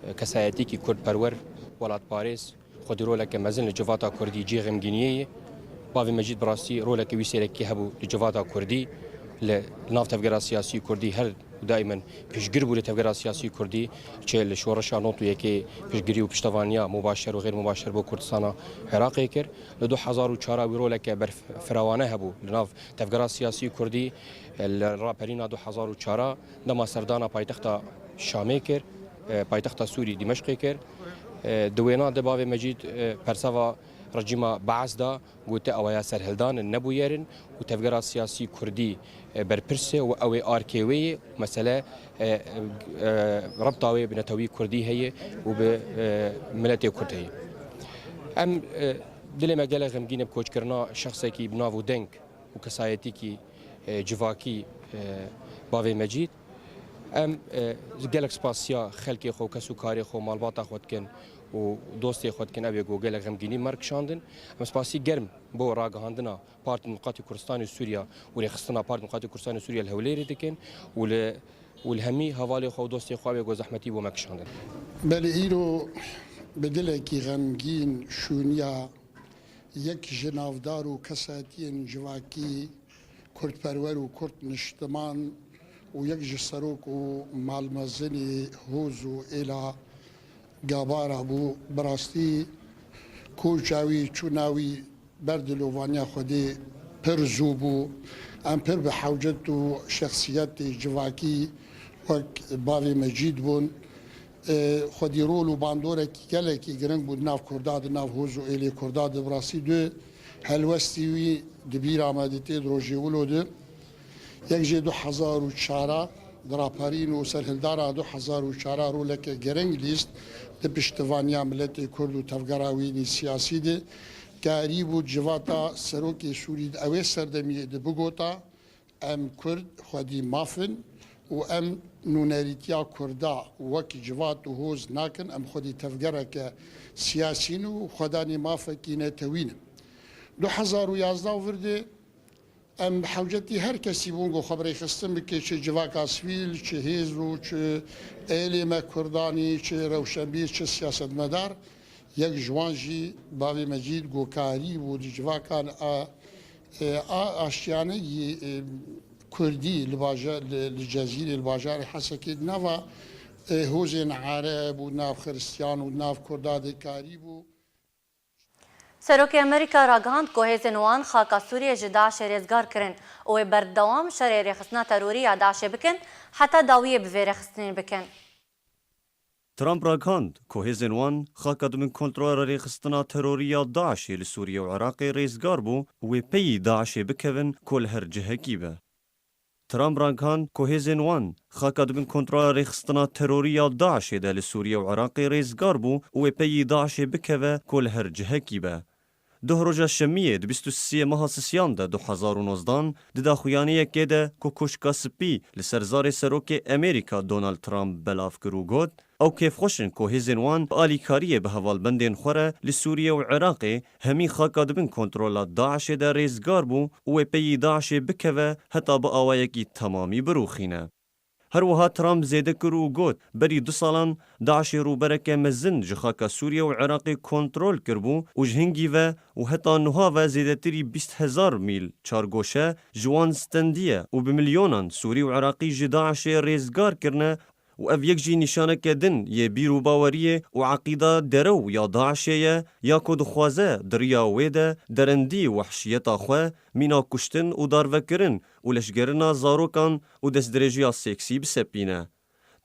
e, kesayetîkî kurdperwer, welatparêz, xwedî roleke mezin li civata kurdî cihê xemgîniyê ye. Bavê Mecîd bi rastî roleke wî sêrekî hebû li civata kurdî, li nav tevgera siyasî kurdî her daîmen piştgir bû li tevgera siyasî kurdî, çi li şoreşa nod û yekê piştgirî û piştevaniya mubaşer û xêr mubaşer bo Kurdistana Iraqê kir. Li du hezar û çar wî roleke berfirawane hebû li nav tevgera siyasî kurdî, li raperîna du hezar û çar dema serdana paytexta Şamê kir, e, paytexta Sûrî Dîmeşqê kir. E, di wêna de bavê Mecîd, e, perseva rejîma Beas da, gote, ewaya serhildan in, ne bûyer in û tevgera siyasî kurdî, e, berpirs e û ew ê arkê wê ye. Mesele, e, e, rebta wê bi netewî kurdî heye û bi, e, miletê kurd heye. Em, e, dilê me gelek xemgîn e bi koçkirina şexsekî bi nav û deng û kesayetîkî, e, civakî, e, bavê Mecîd. Em, e, gelek spasiya xelkê xwe, kes û karê xwe, malbata xwe dikin û dostê xwe dikin, ew ê ku gelek xemgînî me re kişandin. Em spasî germ bo ragihandina Partî Demokratî Kurdistanê Sûriya û rêxistina Partî Demokratî Kurdistanê Sûriya li Hewlêrê dikin û li, û li hemî hevalê xwe û dostê xwe, ew ê ku zehmetî bo me kişandin. Belê îro bi dilekî xemgîn şûniya yek ji navdar û kesayetiyên civakî, kurdperwer û kurd niştiman û yek ji serok û malmezinê hoz û êla Gabara bû. Bi rastî koça wî, çûna wî ber dilovaniya Xwedê pir zû bû. Em pir bi hewcet û şexsiyetê civakî wek bavê Mecîd bûn. E, xwedî rol û bandorekî gelekî giring bû di nav Kurda, di nav hoz û êlê Kurda de. Bi rastî du helwestî wî di bîra me de tê di rojê wilo de. Yek jê du hezar û çar a, di raperîn û serhildana du hezar û çar a roleke giring lîst di piştevaniya miletê Kurd û tevgera wî yê siyasî de. Karî bû civata serokê Sûrî di ewê serdemiyê de bigota, Em Kurd xwedî maf in û em nûnerîtiya Kurda wek civat û hoz nakin, em xwedî tevgereke siyasî ne û xwedanê mafekî netewî ne. Du hezar û yazdeh vir de em hewcetî her kesî bûn ku xwe bi rêxistin bike, çi civaka sivîl, çi hêz û çi êlê me Kurdanî, çi rewşenbîr, çi siyasetmedar. Yek ji wan jî bavê Mecîd Gokarî bû di civakan a, e, a aştiyane yî, e, Kurdî li baja-, li, li Cezîrê, li bajarê Hesekê, di nava, e, hozên Ereb û nav Xiristiyan û nav Kurda de karî bû. Serokê Amerîka ragihand ku hêzên wan xaka Sûriyê ji DAIŞê rêzgar kirin û wê berdewam şerê rêxistina terorî ya DAIŞê bikin, heta dawiyê bi vê rêxistinê bikin. Trump ragihand ku hêzên wan xaka di bin kontrola rêxistina terorî ya DAIŞê li Sûriye û Iraqê rêzgar bû û wê peyî DAIŞê bikevin ku li her cihekî be. Trump ragihand ku hêzên wan xaka di bin kontrola rêxistina terorî ya DAIŞê de li Sûriye û Iraqê rêzgar bû û wê peyî DAIŞê bikeve ku li her cihekî be. Doh roja şemiyê di bîst û sê meha sisiyan de du hezar û nozdan di daxuyaniyekê de ku Koşka Spî li ser zarê Serokê Amerîka Donald Trump belav kir û got, ew kêfxweş in ku hêzên wan bi alîkariyê bi hevalbendên xwe re li Sûriye û Iraqê hemî xaka di bin kontrola DAIŞê de rêzgar bû û wê peyî DAIŞê bikeve heta bi awayekî temamî birûxîne. Her wiha Trump zêde kir û got, berî du salan DAIŞê rûbereke mezin ji xaka Sûriye û Iraqê kontrol kiribû û ji hingî ve û heta niha ve zêdetirî bîst hezar mîl çargoşe ji wan stendiye û bi milyonan Sûrî û Iraqî ji DAIŞê rêzgar kirine û ev yek jî nîşaneke din yê bîr û baweriyê û eqîda derew ya DAIŞê ye, ya ku dixwaze di riya wê de derendî wehşiyeta xwe, mîna kuştin û darvekirin û leşgerina zarokan û destdirêjiya seksî bisepîne.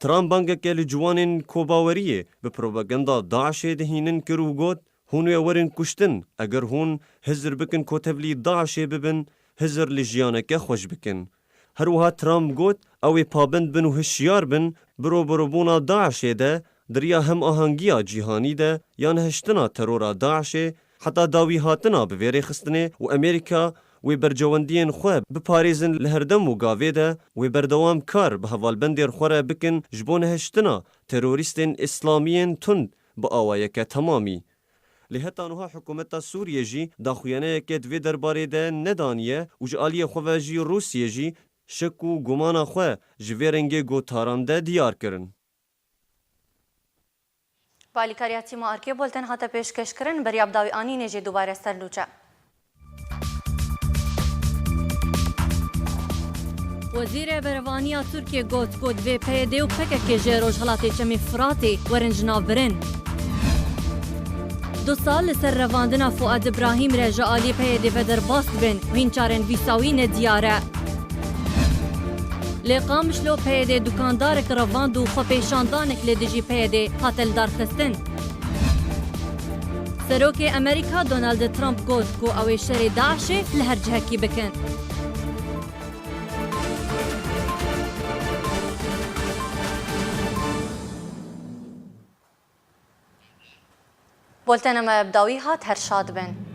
Trump bangeke li ciwanên kobaweriyê bi propaganda DAIŞê dihînin kir û got, hûn wê werin kuştin, eger hûn hizir bikin ku tevlî DAIŞê bibin, hizir li jiyaneke xweş bikin. Her wiha Trump got, ew ê pabend bin û hişyar bin, bi rûbirûbûna DAIŞê de, di riya hemahengiya cîhanî de, ya nehiştina terora DAIŞê, heta dawî hatina bi vê rêxistinê û Amerîka wê bercewendiyên xwe biparêzin li her dem û gavê de wê berdewam kar bi hevalbendên xwe re bikin ji bo nehiştina terorîstên îslamiyên tund bi awayeke temamî. Lê heta niha hikûmeta Sûriyê jî daxuyaniyeke di vê derbarê de nedaniye û ji aliyê xwe ve jî Rûsiyê jî şek û gumana xwe ji vê rengê gotaran de diyar kirin. Bi alîkariya tîma Arkê Bolten hate pêşkêşkirin, beriya bi dawî anînê jî dubare ser nûçe. Wezîrê Berevaniya Tirkiyê got ku divê P Y D û P K K ji Rojhilatê Çemê Firatê werin jinavbirin. Du sal li ser revandina Fuad Ibrahîm re ji alî P Y D ve derbas dibin, hîn çarên vî sawî nediyar e. Lê Qamişlo P Y D dukandarek revand û xwepêşandanek li dijî P Y D hate lidarxistin. Serokê Amerîka Donald Trump got ku ew ê şerê DAIŞê li her cihekî bikin. Boltena me bi dawî hat, her şad bin.